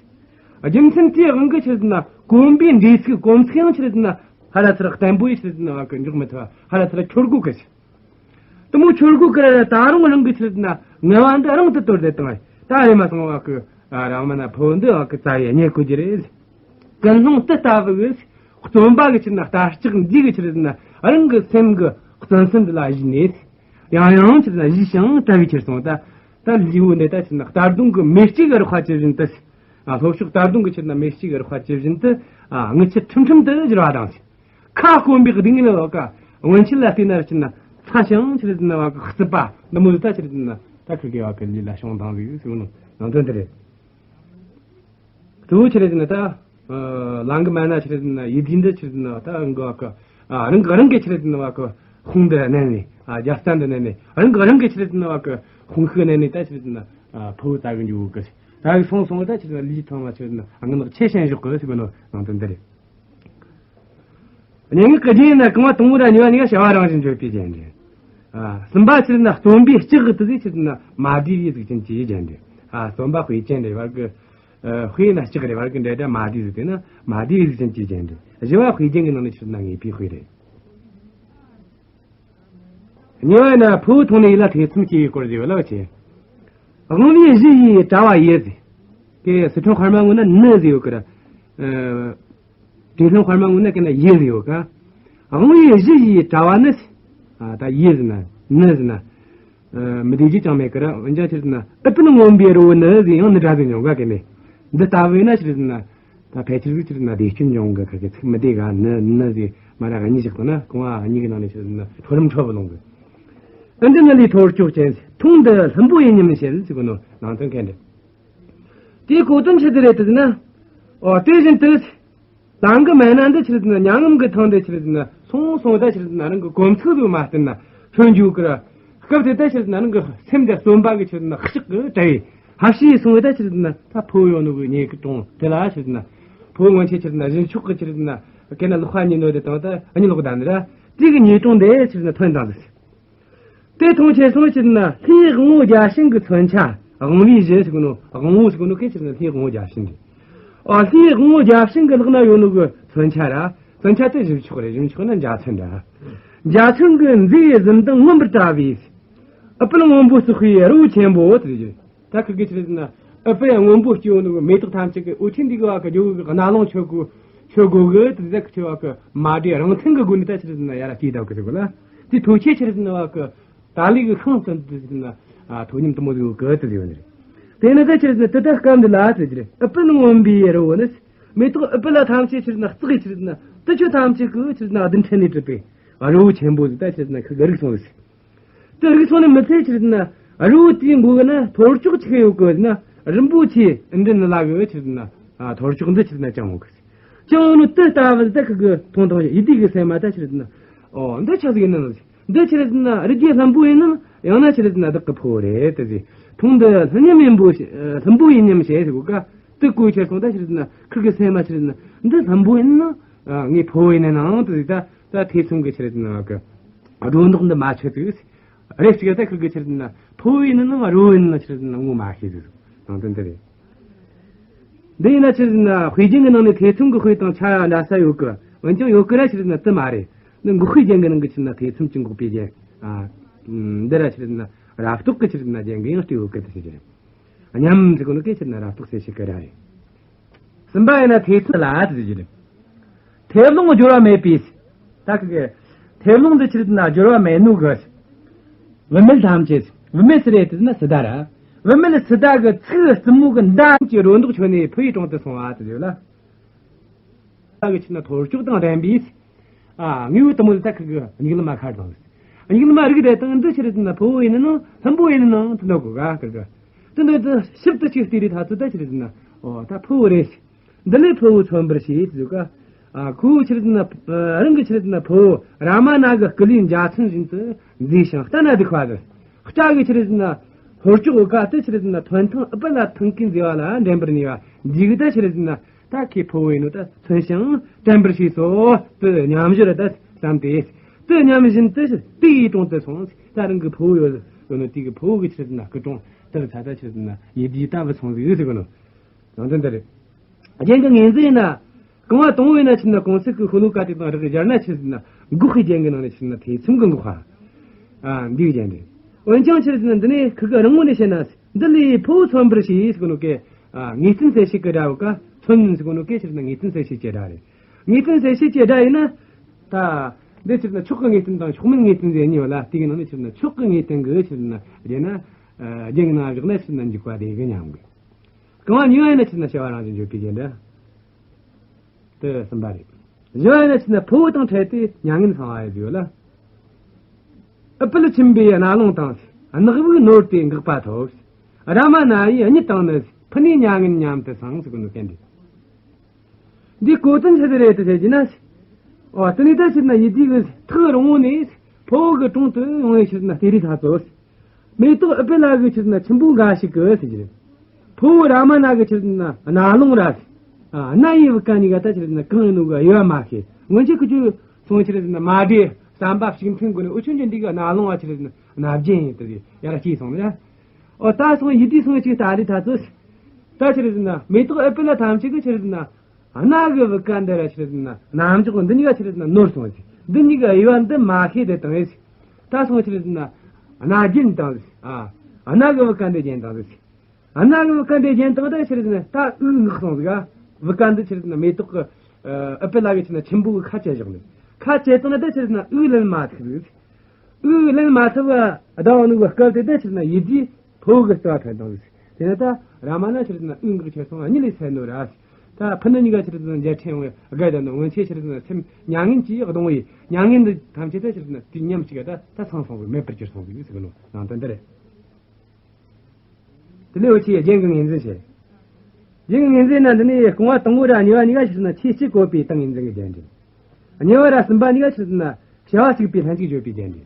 རྒྱུ་མཚན་དེའི་དབང་གིས་ཆི་རེད་ཟེར་ན་གོམ་པའི་འགྲོས་ཚིག་གོམ་ཚིག་ཡང་ཆི་རེད་ཟེར་ན་ཧ་ལ་ཚུར་བརྟན་པོ་ཡི་ཆི་རེད་ཟེར་ན་བ་གི་འཇོག་མི་ཐུབ་པ་ཧ་ལ་ཚུར་འཆོར་དགོས་གི། དེ་མོ་འཆོར་དགོས་གི་ར་ད་རུང་རང་གི་ཆི་རེད་ཟེར་ན་ངལ་བ་འདི་རང་དུ་དོར་བསྡད་བཏང་། ད་རེམ་མ་སོང་བ་གི་རཱ་མ་ན་ཕུ་བོ་འདི་བ་གི་བཙལ་ཡས་རྙེད་དགོས་ཀྱི་རེད། ཀུན་སློང་དེ་ལྟ་བུ་གི་རྩོམ་པ་གི་ཆི་རེད་ཟེར་ན་རྟ་ལྕག་འདི་གི་ཆི་རེད་ཟེར་ན་རང་གི་སེམས་གི་བརྩོན་སེམས་འདི་ལ་གཞིགས་ནས། ཡང་ཡང་ཆི་རེད་ཟེར་ན་གཞིགས་ཤིང་བལྟ་བའི་ཕྱིར་སོང་། ད་ད་ལུས་པོ་འདི་ད་ཆི་རེད་ཟེར་ན་རྟ་གདོང་གི་མེ་ལྕེ་གི་རེག་པ་ཇི་བཞིན་དུ། ཨ་ལྷོ་ཕྱོགས་རྟ་གདོང་གི་ཆི་རེད་ཟེར་ན་མེ་ལྕེ་གི་རེག་པ་ཇི་བཞིན་དུ། ཨ་རྔུལ་ཆུ་ཁྲིམ་ཁྲིམ་དུ་གྱུར་བ་དང་། ཁ་སྐོམ་པའི་སྡུག་བསྔལ་བ་གི་སྔོན་ཆད་ལ་བལྟས་ན་ཆི་རེད་ཟེར་ན་ཚ་ཞིང་ཆི་རེད་ཟེར་ན་བ་གི་ཟིད་པ་འདི་མོ་ཟིག་ད་ཆི་རེད་ཟེར་ན་ད་ཁུ་གེ་བ་གི་ལུས་ལ་བྱུང་བཏང་ཟིག་ཟེར་ནོ་ནང་དོན་འདི་རེད། གཙོ་བོ་ཆི་རེད་ཟེར་ན་ད། ཨ་ལང་གི་མ་ན་ཆི་རེད་ཟེར་ན་ཡིད་བདེ་འདི་ཆི་རེད་ཟེར་ན་ད་རང་གི་བ་གི། ཨ་རང་གི་རང་གི་ཆི་རེད་ཟེར་ན་བ་གི་དཔུང་འདི་མནན་ནས། ཨ་རྒྱབ་རྩ་འདི་མནན་ནས། རང་གི་རང་གི་ཆི་རེད་ཟེར་ན་བ་གི་དཔུང་ཤུགས་མནན་ནས་ད་ཆི་རེད་ཟེར་ན་ཨ་ཕུ་བོ་བཙལ་གི་འཇུག་གི། ད་གི་སོང་སོང་ད་ཆི་རེད་ཟེར་ན་ལུས་ཐང་ལ་ཆི་རེད་ཟེར་ན་ཨ་ངན་ནག་ཆེ་ཞན་བཞག་གི་ཟེར་གི་ནོ་ནང་དོན་འདི་རེད། སྙན་ངག་གི་རྒྱན་ཡིན་ན་རྐང་བ་དང་པོ་ར་གཉིས་པ་གཉིས་ཀ་བྱ་བ་རང་བཞིན་བརྗོད་པའི་རྒྱན་རེད། གསུམ་པ་ཕྱིར་ན་རྩོམ་པའི་ལྕགས་དེ་ཟིག་ཕྱིར་ན་མ་བསྡུས་པའི་གཟུགས་ཅན་གྱི་རྒྱན་ཏེ། རྩོམ་པ་དཔེ་ཅན་རེ་བར་གི། དཔེ་ན་ལྕགས་རེ་བར་གི་འབྲེལ་སྒྲ་མ་བསྡུས་ཟིག་དེ་ན་མ་བསྡུས་པའི་གཟུགས་ཅན་གྱི་རྒྱན་ཏེ། བཞི་བ་དཔེ་རྒྱན་གྱི་ནང་ནས་ཕྱིར་ན་ངེས་པའི་དཔེ་རེད། གཉིས་པ་ན་ཕོ་བོ་མཐོང་ནས་ཡིད་ལ་ཐེ་ཚོམ་སྐྱེ་བའི་སྐོར་ཟེར་བ་ལ་བྱེད། དབང་པོའི་གཞུ་ཡི་དྲ་བ་ཡི་ཟེར། དེ་སི་ཁྲོན་དཔར་མ་ངོ་ན་ནི་ཟེར་ཡོད་ཀི་ར། ཨ། དེ་ལྷུང་དཔར་མ་ངོ་ན་ཀི་ན་ཡི་ཟེར་ཡོད་ཀ། དབང་པོའི་གཞུ་ཡི་དྲ་བ་ནི། ཨ། ད་ཡི་ཟེར་ན་ནི་ཟེར་ན། ཨ། མི་བདེ་རྒྱུ་ཅང་མེད་ཀི་ར། འོན་ཀྱང་ཕྱིར་ན་ཨུཏྤལ་སྔོན་པོའི་རི་བོ་ནི་ཟེར་ཡང་ནི་སྒྲ་ཟིག་འབྱུང་ག་ཀི་ནི། འདི་ལྟ་བས་ན་ཕྱིར་ན། ད་ཕལ་ཆེར་ཟིག་ཕྱིར་ན་བདེ་སྐྱོན་འབྱུང་གི་ཁ་གི་ཚིག་མི་བདེ་ག་ནི་ནི་ཟེར་མ་ར་ག་གཉིས་བཞག་ཏུ་ན་རྐང་བ་གཉིས་ཀྱི་ནང་ནས་ཕྱིར་ན་ཁྲོ་རིམ་ཁྲོ་བུ་ལོང་གི། ཨ། འདི་ནི་ལས་ཐོར་ཅོག་ཅན་ཟེར། མཐོང་འདི་ལྷུན་པོ་ཡིན་སྙམ་བྱེད་ཟེར་གོ་ནོ་ནང་དོན་གན་འདི། དེའི་གོ་དོན་ཆི་ཟིག་རེད་དེ་ཟེར་ན། ཨོ་དེ་བཞིན་དུ། ལམ་གྱི་མན་ན་འདི་ཕྱིར་ན་མྱ་ངམ་གྱི་ཐང་འདི་ཕྱིར་ན་སོང་སོང་ད་ཕྱིར་ན་རང་གི་གོམ་ཚུགས་སུ་མ་བསྟན་ན་ཐོན་འཇུག་གི་ར། སྐབས་དེ་ད་ཕྱིར་ན་རང་གི་སེམས་འདི་རྩོམ་པ་གི་ཕྱིར་ན་ལྕགས་ཀྱི་དྲ་བས་ཧ་ཤི་སོང་ད་ཕྱིར་ན་ད་ཕོ་བོ་ཡོང་ནོ་གི་ཉེ་གི་གྲོང་དེ་ལ་ཕྱིར་ན་ཕོ་བོ་སྔོན་ཆད་ཕྱིར་ན་གཞུ་མཆོག་གི་ཕྱིར་ན་སྐེ་ན་ལོག་ཁ་ཉིད་ནོ་དེ་དང་ད་གཉིད་ལོག་ད་འདི་ར། དེ་གི་ཉེ་གྲོང་དེ་ཕྱིར་ན་ཐོན་དང་ཟེར། དེ་མཐོང་ཆེ་སོང་ཕྱིར་ན་ལྷའི་དབང་པོ་བརྒྱ་བྱིན་གྱི་མཚོན་ཆ། དབང་པོའི་གཞུ་ཟེར་གོ་ནོ་དབང་པོ་ཟེར་གོ་ནོ་སྐད་ཕྱིར་ན་ལྷའི་དབང་པོ་བརྒྱ་བྱིན་རེད། ཨ། ལྷའི་དབང་པོ་བརྒྱ་བྱིན་གྱི་ལག་ན་ཡོད་ནོ་གི་མཚོན་ཆ་ར། མཚོན་ཆ་དེ་གཞུ་མཆོག་རེད། གཞུ་མཆོག་ན་འཇའ་ཚོན་ར། འཇའ་ཚོན་གྱི་མཛེས་པའི་གཟི་མདངས་མངོན་པར་བཀྲ་བའི། ཨུཏྤལ་སྔོན་པོ་བཙུགས་པའི་རི་བོ་ཆེན་པོ་དེ་རེད། ད་ཁི་གེ་ཕྱིར་ན་ཨུཏྤལ་སྔོན་པོ་སྐྱེ་བོ་ནོ་གི་མེ་ཏོག་ཐམས་ཅད་ཀྱི་འོད་ཆེན་འདི་གི་བ་གི་རྒྱུ་གི་གནག་རླུང་ཆོད་གོ་ཆོད་གོ་གི་དེ་ཟེར་གི་ཆོད་བ་གི་མ་འདྲེས་རང་མཚན་གི་སྒོ་ནས་ད་ཕྱིར་ན་ཡ་ར་སྐྱེས་ད་གི་ཟེར་གོ་ལ། དེ་ཐོ་ཆེ་ཕྱིར་ན་བ་གི་ད་ལི་གི་ཤིང་ཙམ་དུ་ཟེར་ན། ཨ། ཐོ་ཉམས་དུ་མོ་ཟེར་གི་དེ་ཟེར་བ་ནི་རེད། དེ་ནི་ད་ཕྱིར་ན་དེ་ད་སྐབས་འདི་ལ་ཟེར་གི་རེད། ཨུཏྤལ་སྔོན་པོའི་རི་བོ་ནི། མེ་ཏོག་ཨུཏྤལ་ལ་ཐམས་ཅད་ཕྱིར་ན་བརྩེགས་ཕྱིར་ན་དེ་ཆོ་ཐམས་ཅད་གི་ཕྱིར་ན་རྡུལ་ཕྲན་ནས་གྲུབ་པའི་རི་བོ་ཆེན་པོ་ཟིག་ད་ཕྱིར་ན་ཁི་གི་རིག་སོང་ཟིག་དེ་རིག་སོང་ནི་མི་ཚེ་ཕྱིར་ན་རི་བོ་དེའི་མགོ་གི་ན་ཐོར་ཅོག་ཆི་གི་ཡོད་གི་ན་རིན་པོ་ཆེ་འདྲེན་ལ་གི་ཕྱིར་ན་ཐོར་ཅོག་འདི་ཕྱིར་ན་ཅང་ཡོད་གི། ཅང་ཡོད་ནི་དེ་ལྟ་བུ་ད་ཁི་གི་མཐོང་དང་ཡིད་བདེ་གི་སེམས་མ་ད་ཕྱིར་ན། ཨོ་འདི་ཆི་ཟིག་ཡིན་ནམ། འདི་ཕྱིར་ན་རི་རྒྱལ་ལྷུན་པོ་ཡིན་ནམ། ཡང་ན་ཕྱིར་ན་བདག་གི་ཕོ་བོ་རེད་དེ་ཟིག་མཐོང་འདི་ལྷུན་ཉམས་ཡིན་པོ་ལྷུན་པོ་ཡིན་སྙམ་བྱེད་ཟེར་གོ་ཀ་དེ་གོ་ཁྱེར་སོང་ད་ཕྱིར་ན་ཁི་གི་སེམས་མ་ཕྱིར་ན་འདི་ལྷུན་པོ་ཡིན་ནམ། ངའི་ཕོ་བོ་ཡིན་ནའང་དེ་ཟིག་ད་ད་ཐེ་ཚོམ་གི་ཕྱིར་ན་གི་སྒྲོ་འདོགས་འདི་མ་ཆོད་དུས། རེ་ཞིག་ད་ཁིར་གི་ཕྱིར་ན་ཕོ་བོ་ཡིན་ནམ་རི་བོ་ཡིན་ནམ་ཕྱིར་ན་ངོ་མ་ཤེས་ཟིག་ནང་དོན་འདི་རེད། འདི་ཡིན་ན་ཕྱིར་ན་དཔེ་རྒྱན་གྱི་ནང་ནས་ཐེ་ཚོམ་གྱི་དཔེ་དང་ཆ་འདྲ་ས་ཡོད་གི། འོན་ཀྱང་ཡོད་གི་ར་ཕྱིར་ན་དེ་མ་རེད། འདི་འགོག་པའི་རྒྱན་གྱི་ནང་གི་ཕྱིར་ན་ཐེ་ཚོམ་གྱི་འགོག་པའི་རྒྱན། ཨ། འདི་ར་ཕྱིར་ན་རབ་རྟོག་གི་ཕྱིར་ན་རྒྱན་གྱི་ཡང་སྤྲས་ཡོད་གི་དེ་ཕྱིར་རྒྱན། སྙམ་ཟེར་གོ་ནོ་སྐད་ཕྱིར་ན་རབ་རྟོག་གསལ་བྱེད་ཀྱི་ར་རེད། གསུམ་པ་ཡིན་ན་ཐེ་ཚོམ་ལ་ཟེར་རྒྱུ་རེད། མཐེབ་ལོང་སྦྱོར་བ་མེད་པའི། ད་གི་གི་མཐེབ་ལོང་འདི་ཕྱིར་ན་སྦྱོར་བ་མེད་ནོ་གི། བུད་མེད་ཐམས་ཅད། བུད་མེད་སུ་རེད་དེ་ན་སི་ཏཱ་ར། བུད་མེད་སི་ཏཱ་གི་ཚིག་རྩུབ་མོ་གི་མདའ་གི་རོ་མདོག་ཆོད་ནས་ཕུ་ཡི་དྲུང་དུ་སོང་བ་དེ་ཡོད་ལ། ད་གི་ཕྱིར་ན་ཐོར་ཅོག་དང་ལྡན་པའི། ཨ། དངོས་པོ་དུ་མོ་ལ་ད་གི་གི་མྱིག་ལམ་མ་ཁར་དང་། མྱིག་ལམ་མ་རིག་དེ་དང་འདི་ཕྱིར་ན་ཕུ་བོ་ཡིན་ནོ་ལྷུན་པོ་ཡིན་ནོ་དེ་འདོད་གོ་ག་གི་གི། དེ་འདོད་དུ་ཞིབ་ཏུ་ཅིག་བལྟས་རེ་ཐ་ཚོ་ད་ཕྱིར་ན། ཨོ་ད་ཕུ་བོ་རེད། འདི་ལས་ཕུ་བོ་མཚོན་པར་བྱེད་ཟེར་ག་ཨ། ཁོ་བོ་ཕྱིར་ན། རང་གི་ཕྱིར་ན་ཕུ་བོ་རཱ་མ་ན་གི་སྐུ་ལུས་འཇའ་ཚོན་བཞིན་དུ་མཛེས་ཤིང་ལྟ་ན་སྡུག་པ་དང་། སྐྲ་གི་ཕྱིར་ན་ཧོར་ཅོག་འོ་ཀ་དེ་ཕྱིར་ན་ཐོན་ཐང་ཨུཏྤལ་ལ་ཐང་གི་མཛེས་པ་ལ་འགྲན་པར་ནུས་པ་འཇིག་ད་ཕྱིར་ན་ད་ཁོའི་ཕུ་བོ་ཡིན་ནོ་ད་མཚོན་ཞིང་དྲན་པར་བྱས་སོ། དེ་སྙམ་བཞིན་ད་བསམ་སྟེ། དེ་སྙམ་བཞིན་དུ་དེ་ཡི་དྲུང་དུ་སོང་། ད་རང་གི་ཕུ་བོ་ཡོད་ཡོད་ནོ་དེ་གི་ཕུ་བོ་གི་ཕྱིར་ན་སྐུ་དྲུང་དེར་ད་ད་ཕྱིར་ན་ཡིད་བདེ་ལྟ་བུ་སོང་ཟིག་ཟེར་གོ་ནོ། ནང་དོན་འདི་རེད། རྒྱན་གྱི་ངོས་འཛིན་ཡིན་ན། རྐང་བ་དང་པོ་ཡིན་ན་ཕྱིར་ན་གོང་གསལ་གྱི་ཤོ་ལོ་ཀ་དེ་དང་རིགས་སྦྱར་ན་ཕྱིར་ན་འགོག་པའི་རྒྱན་གྱི་ནང་ནས་ཕྱིར་ན་ཐེ་ཚོམ་གྱི་འགོག་པ། ཨ། འདིའི་རྒྱན་རེད། འོན་ཀྱང་ཕྱིར་ན་འདི་ནས་ཁི་གི་རང་ངོས་ནས་བཤད་ན། འདི་ལས་ཕུ་བོ་མཚོན་པར་བྱེད་ཟེར་གོ་ནོ་སྐད། ཨ། ངེས་བསྟན་གསལ་བྱེད་ཀྱི་སྒྲ་ཡོད་ཀ་མཚོན་ཟེར་གོ་ནོ་སྐད་ཕྱིར་ན་ངེས་བསྟན་གསལ་བྱེད་ཀྱི་སྒྲ་རེད། ངེས་བསྟན་གསལ་བྱེད་ཀྱི་སྒྲ་ཡིན་ན། ད། འདི་ཕྱིར་ན་མཆོག་གི་ངེས་བསྟན་དང་མཆོག་མིན་ངེས་བསྟན་ཟེར་གཉིས་ཡོད་ལ། དེ་གི་ནང་ནས་ཕྱིར་ན་མཆོག་གི་ངེས་བསྟན་གྱི་ཕྱིར་ན་རྒྱན་ན། ཨ། རྒྱན་གྱི་ནང་བཞག་ན་ཕྱིར་ན་འཇུག་པ་དེ་གི་ཉམས་གི། རྐང་བ་གཉིས་པ་ཡིན་ན་ཕྱིར་ན་བྱ་བ་རང་བཞིན་བརྗོད་པའི་རྒྱན་འདྲ། དེ་གསུམ་པ་རེད། བཞི་བ་ཡིན་ན་ཕྱིར་ན་ཕུ་བོ་དང་འཕྲད་དེ་མྱ་ངན་སངས་པ་ཡོད་ཡོད་ལ། ཨུཏྤལ་ཆུན་པོའི་གནག་རླུང་དང་། ནག་པོས་ནོར་ཏེ་འགག་པ་ཐོབ། རཱ་མ་ན་ཡི་གཉིད་དང་ནི། ཕུ་ནུའི་མྱ་ངན་སྙམ་དུ་སངས་ཟེར་གོ་ནོ་སྐད་འདི། འདིའི་གོ་དོན་ཆི་ཟིག་རེད་དུ་ཟེར་གྱི་ན། ཨོ་དེ་ནས་ད་ཕྱིར་ན་ཡིད་བདེ་གི་ཐག་རིང་བོ་ནས་ཕུ་བོ་གི་དྲུང་དུ་ཡོང་བའི་ཕྱིར་ན་སྟེ་རི་ཐ་ཚོ། མེ་ཏོག་ཨུཏྤལ་གི་ཕྱིར་ན་ཆུན་པོ་འགའ་ཞིག་གི་ཟེར་གྱི་རེད། ཕུ་བོ་རཱ་མ་ན་གི་ཕྱིར་ན་གནག་རླུང་ར། ཨ། སྣ་ཡི་བུ་ག་གཉིས་ཀ་ད་ཕྱིར་ན་གང་ཡིན་ནོ་གི་དབྱེ་བ་མ་ཤེས། སྔོན་ཆད་ཁུ་ཆུ་སོང་ཕྱིར་ན་མ་བདེ། བསམ་པ་ཕྱུག་འཕྲིན་སྒོ་ནས་འུ་ཆོ་འཇོན་འདི་གི་རྣ་ལོང་བ་ཆི་རེད་ཟེར་ན་རྣ་རྒྱན་ཡིན་དུ་ཡ་ར་སྐྱེས་སོང་ན། ཨོ་ད་སོང་ཡིད་དུས་སོང་ཅིག་ལྟ་རེ་ད་ཚོ། ད་ཆི་རེད་ཟེར་ན་མེ་ཏོག་ཨུཏྤལ་ཐམས་ཅད་གི་ཆི་རེད་ཟེར་ན། རྣ་གི་བུ་ག་འདི་ར་ཆི་རེད་ཟེར་ན་རྣ་མཆོག་འདི་གཉིས་ཀ་ཆི་རེད་ཟེར་ན་ནོར་སོང་ཟིག་འདི་གཉིས་ཀ་དབྱེ་བ་འདི་མ་ཤེས་དེ་དང་ཟིག་ད་སོང་ཆི་རེད་ཟེར་ན་རྣ་རྒྱན་དང་ཟིག་ཨ། རྣ་གི་བུ་ག་འདི་རྒྱན་དང་ཟིག་རྣ་གི་བུ་ག་འདི་རྒྱན་དང་ད་ཆི་རེད་ཟེར་ན་ད་འུ་ངག་སོང་ཟིག་ཨ། བུ་ག་འདི་ཆི་རེད་ཟེར་ན་མེ་ཏོག་གི་ཨུཏྤལ་གི་ཆི་རེད་ན་ཆུན་པོ་གི་ཁ་བཅད་བཞག་ནས་ཁ་བཅད་དང་ད་ཆི་རེད་ཟེར་ན་འུ་ལེན་མ་ཐུབ་ཟིག་འུ་ལེན་མ་ཐུབ་བ་ཟླ་བ་ནུ་བ་སྐབས་དེ་ད་ཆི་རེད་ན་ཡིད་ཀྱི་ཕོ་གི་ལྟ་བ་ཐོན་དང་ཟིག་དེ་ནས་ད་ར་མ་ན་ཆི་རེད་ན་འུ་འགག་ཆེ་སོང་གཉིད་ལས་སད་ནོ་ར། ད་ཕུ་ནུ་གཉིས་ཀ་ཆི་རེད་ན་མཇལ་ཕྲན་བའི་དགའ་ད་ནོ་སྔོན་ཆད་ཆི་རེད་ན་སེམས་མྱ་ངན་གྱིས་གདུང་བའི་མྱ་ངན་འདི་ཐམས་ཅད་ད་ཆི་རེད་ན་དུས་མཉམ་གཅིག་ག་ད་ད་སངས་སོང་བའི་མེད་པར་གྱུར་སོང་ཟིག་ཟེར་གི་ནོ་ནང་དོན་འདི་རེད། དེ་ནས་འུ་ཆོས་རྒྱན་གྱི་ངོས་འཛིན་བྱེད། རྒྱན་གྱི་ངོས་འཛིན་ན་འདི་ནས་རྐང་བ་དང་པོ་ར་གཉིས་པ་གཉིས་ཀ་ཆི་རེད་ན་ཆོས་སྤྱི་བཀོད་པའི་ཏིང་ངེ་འཛིན་གྱི་རྒྱན་རེད། གཉིས་པ་ར་གསུམ་པ་གཉིས་ཀ་ཆི་རེད་ན་བྱ་བ་གཅིག་པའི་ལྷན་ཅིག་བརྗོད་པའི་རྒྱན་རེད།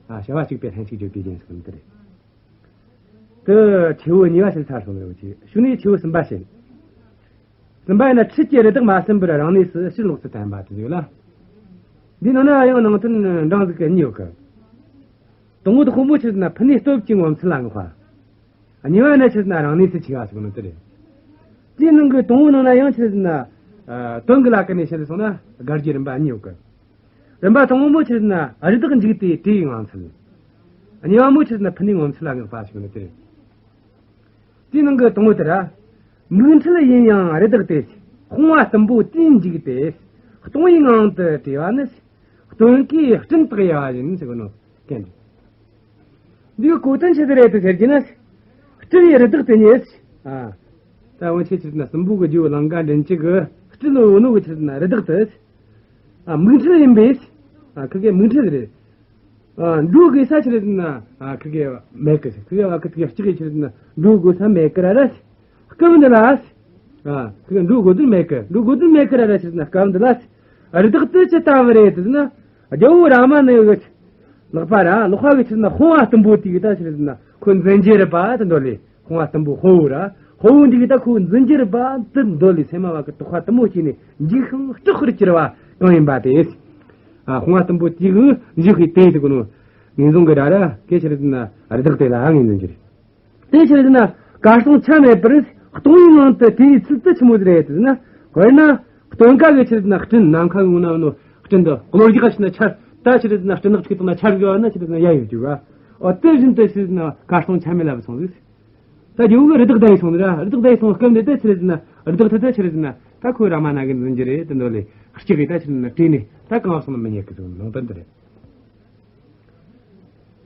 ཨ་བྱ་བ་གཅིག་པའི་ལྷན་ཅིག་བརྗོད་པའི་རྒྱན་ཟེར་གི་འདི་རེད། དེ་ཆེ་བོ་གཉིས་པ་ཞིག་ཚར་སོང་རེད་འུ་ཆོས་ཞུ་ནས་ཆེ་བོ་གསུམ་པ་བྱེད། གསུམ་པ་ཡིན་ན་ཁྲིད་ཀྱི་རི་དྭགས་མ་ཟིན་པར་རང་གནས་སུ་ཕྱིར་ལོག་ཚུལ་བསྟན་པ་དེ་ཡོད་ལ། འདིའི་ནང་ན་ཡང་ནང་དོན་འབྲིང་ཟིག་གི་གཉིས་ཡོད་གི། དང་པོ་དེ་དཔོན་པོ་ཆི་རེད་ན་ཕུ་ནུའི་སྟོབས་ཀྱིས་ངོ་མཚར་ལ་བསྔགས་པ། གཉིས་པ་ཡིན་ན་ཆི་རེད་ན་རང་གནས་སུ་འཆི་བ་ཟེར་གོ་ནོ་དེ་རེད། དེའི་ནང་གི་དང་པོའི་ནང་ན་ཡང་ཆི་རེད་ན། དོན་གྱི་ལ་ཀ་ནས་བཤད་སོང་ན་དགར་རྒྱུའི་རིམ་པ་གཉིས་ཡོད་གི། རིམ་པ་དང་པོ་མོ་ཆི་རེད་ན་རི་དྭགས་འཇིགས་ཏེ་དྲེའི་ངང་ཚུལ། གཉིས་པ་མོ་ཆི་རེད་ན་ཕུ་ནུའི་ངོ་མཚར་ལ་བསྔགས་པ་ཞིག་ནི་དེ་རེད། དེའི་ནང་གི་དང་པོ་དེ་ར། མིག་འཕྲུལ་ཡིན་ཡང་རི་དྭགས་ཏེ། དཔུང་བ་གཏུམ་པོ་དེས་འཇིགས་ཏེ། སྟོང་པའི་ངང་དུ་བྲོས་པ་ནི། སྟོན་ཀའི་སྤྲིན་དག་ཡལ་བ་བཞིན་ཟེར་གོ་ནོ་གན་འདུག་འདིའི་གོ་དོན་ཆི་ཟིག་རེད་དུ་ཟེར་གྱི་ན། སྤྲུལ་བའི་རི་དྭགས་དེ་ཉིད། ཨ། ད་འོན་ཆེ་ཆི་ཟེར་ན་སྲིན་པོ་གི་རྒྱུ་ལང་ཀ་མགྲིན་བཅུ་གི་སྤྲུལ་ལོ་ནོ་གི་ཆི་ཟེར་ན་རི་དྭགས་དེ། ཨ་མིག་འཕྲུལ་ཡིན་པས། ཨ་ཁི་གེ་མིག་འཕྲུལ་རེད། ཨ་འགྲོ་དགོས་ས་ཆི་ཟེར་ན་ཨ་ཁི་གེ་མེད་གི་ཁི་གེ་བ་ཁི་གེ་གཅིག་གི་ཆི་ཟེར་ན་འགྲོ་དགོས་ས་མེད་གི་ར་ར། སྐབས་འདི་ལ། ཨ་ཁི་གེ་འགྲོ་དགོས་དོན་མེད་གི་འགྲོ་དགོས་དོན་མེད་གི་ར་ར་ཆི་ཟེར་ན་སྐབས་འདི་ལ། རི་དྭགས་དེ་ཅི་ལྟ་བུ་རེད་ཟེར་ན། རྒྱལ་བོ་རཱ་མ་ན་གི་ལག་པ་ར་ལག་པ་གི་ཆི་ཟེར་ན་དཔུང་བ་གཏུམ་པོ་དེ་གི་ད་ཆི་ཟེར་ན་ཁོ་འཛིན་རྒྱུ་རེད་པ་དེ་འདོད་ལས། དཔུང་བ་གཏུམ་པོ་དཔའ་བོ་ར། དཔའ་བོ་འདི་གིས་ད་ཁོ་འཛིན་རྒྱུ་རེད་པ་དེ་འདོད་ལས་སེམས་མ་བ་གི་དོགས་པ་དུ་མོ་སྐྱེས་ནས་འཇིགས་ཤིང་སྐྲག་པར་གྱུར་པ་གང་ཡིན་པ་དེ། ཨ་དཔུང་བ་གཏུམ་པོ་དེ་གིས་འཇིགས་པའི་དེ་དེ་གོ་ནོ། ངེས་འཛིན་གི་ར་ར་སྐད་ཆི་རེད་ཟེར་ན་རི་དྭགས་དེ་ལ་ངེས་འཛིན་གྱི་རེད། དེ་ཆི་རེད་ཟེར་ན་གར་སོང་ཆ་མེད་པར་སྟོང་པའི་ངང་དུ་དེའི་ཚུལ་དུ་ཆི་མོ་ཟིག་རེད་ཟེར་ན་དཔེར་ན་སྟོན་ཀ་གི་ཆི་རེད་ཟེར་ན་སྤྲིན་ནམ་མཁའ་གི་ངོ་ན་ནོ་སྤྲིན་དུ་གློ་རྒྱག་ཆི་ན་ཆར་ད་ཆི་རེད་ཟེར་ན་སྤྲིན་ནག་ཅིག་བཏང་ན་ཆར་གི་བ་ན་ཆི་རེད་ཟེར་ན་ཡལ་ཡོད་རྒྱུ་བ། ཨོ་དེ་བཞིན་དུ་ཆི་རེད་ཟེར་ན་གར་སོང་ཆ་མེད་ལ་བུད་སོང་ཟིག་ད་རྒྱལ་བོ་གི་རི་དྭགས་བདའ་ཡི་སོང་ནི་ར་རི་དྭགས་བདའ་ཡི་སོང་སྐབས་འདི་ད་ཆི་རེད་ཟེར་ན་རི་དྭགས་ཐ་ད་ཆི་རེད་ཟེར་ན་ད་ཁོའི་རཱ་མ་ན་གི་འཛིན་རྒྱུ་རེད་དེ་འདོད་ལས་སྐྲག་གི་ད་ཆི་རེད་ཟེར་ན་བྲོས་ནས་ད་གང་སོང་ན་མི་རྙེད་གི་ཟེར་ནང་དོན་འདི་རེད།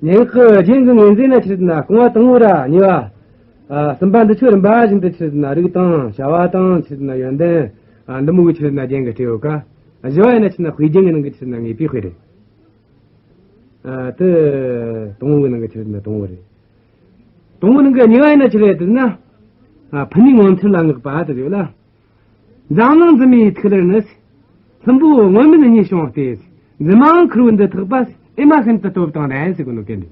སྙན་ངག་གི་རྒྱན་གྱི་ངོས་འཛིན་ན་ཆི་རེད་ཟེར་ན་རྐང་བ་དང་པོ་ར་གཉིས་པ། ཨ་གསུམ་པ་འདི་ཚོའི་རིམ་པ་བཞིན་དུ་ཆི་རེད་ཟེར་ན་རིགས་དང་བྱ་བ་དང་ཆི་རེད་ཟེར་ན་ཡོན་ཏན། ཨ་འདི་མོ་གི་ཆི་རེད་ཟེར་ན་རྒྱན་གྱི་སྤྲས་ཡོད་ཀ་བཞི་བ་ཡིན་ན་ཆི་རེད་ཟེར་ན་དཔེ་རྒྱན་གྱི་ནང་གི་ཆི་རེད་ཟེར་ན་ངེས་པའི་དཔེ་རེད། ཨ་དེ་དང་པོ་གི་ནང་གི་ཆི་རེད་ཟེར་ན་དང་པོ་རེད། དང་པོ་ནང་གི་གཉིས་པ་ཡིན་ན་ཆི་རེད་ཟེར་ན། ཨ་ཕུ་ནུའི་ངོ་མཚར་ལ་བསྔགས་པ་དེ་རེད་ལ། འཛམ་གླིང་འཛིན་མའི་ཐིག་ལེར་ནི། ལྷུན་པོ་སྔོན་མེད་གཉིས་བྱུང་སྟེ། འཛིན་མའང་ཁུར་བོ་འདི་ཐག་པ། ཨེ་མ་ཤིན་ཏུ་སྟོབས་དང་ལྡན་ཟེར་གོ་ནོ་གན་འདུག་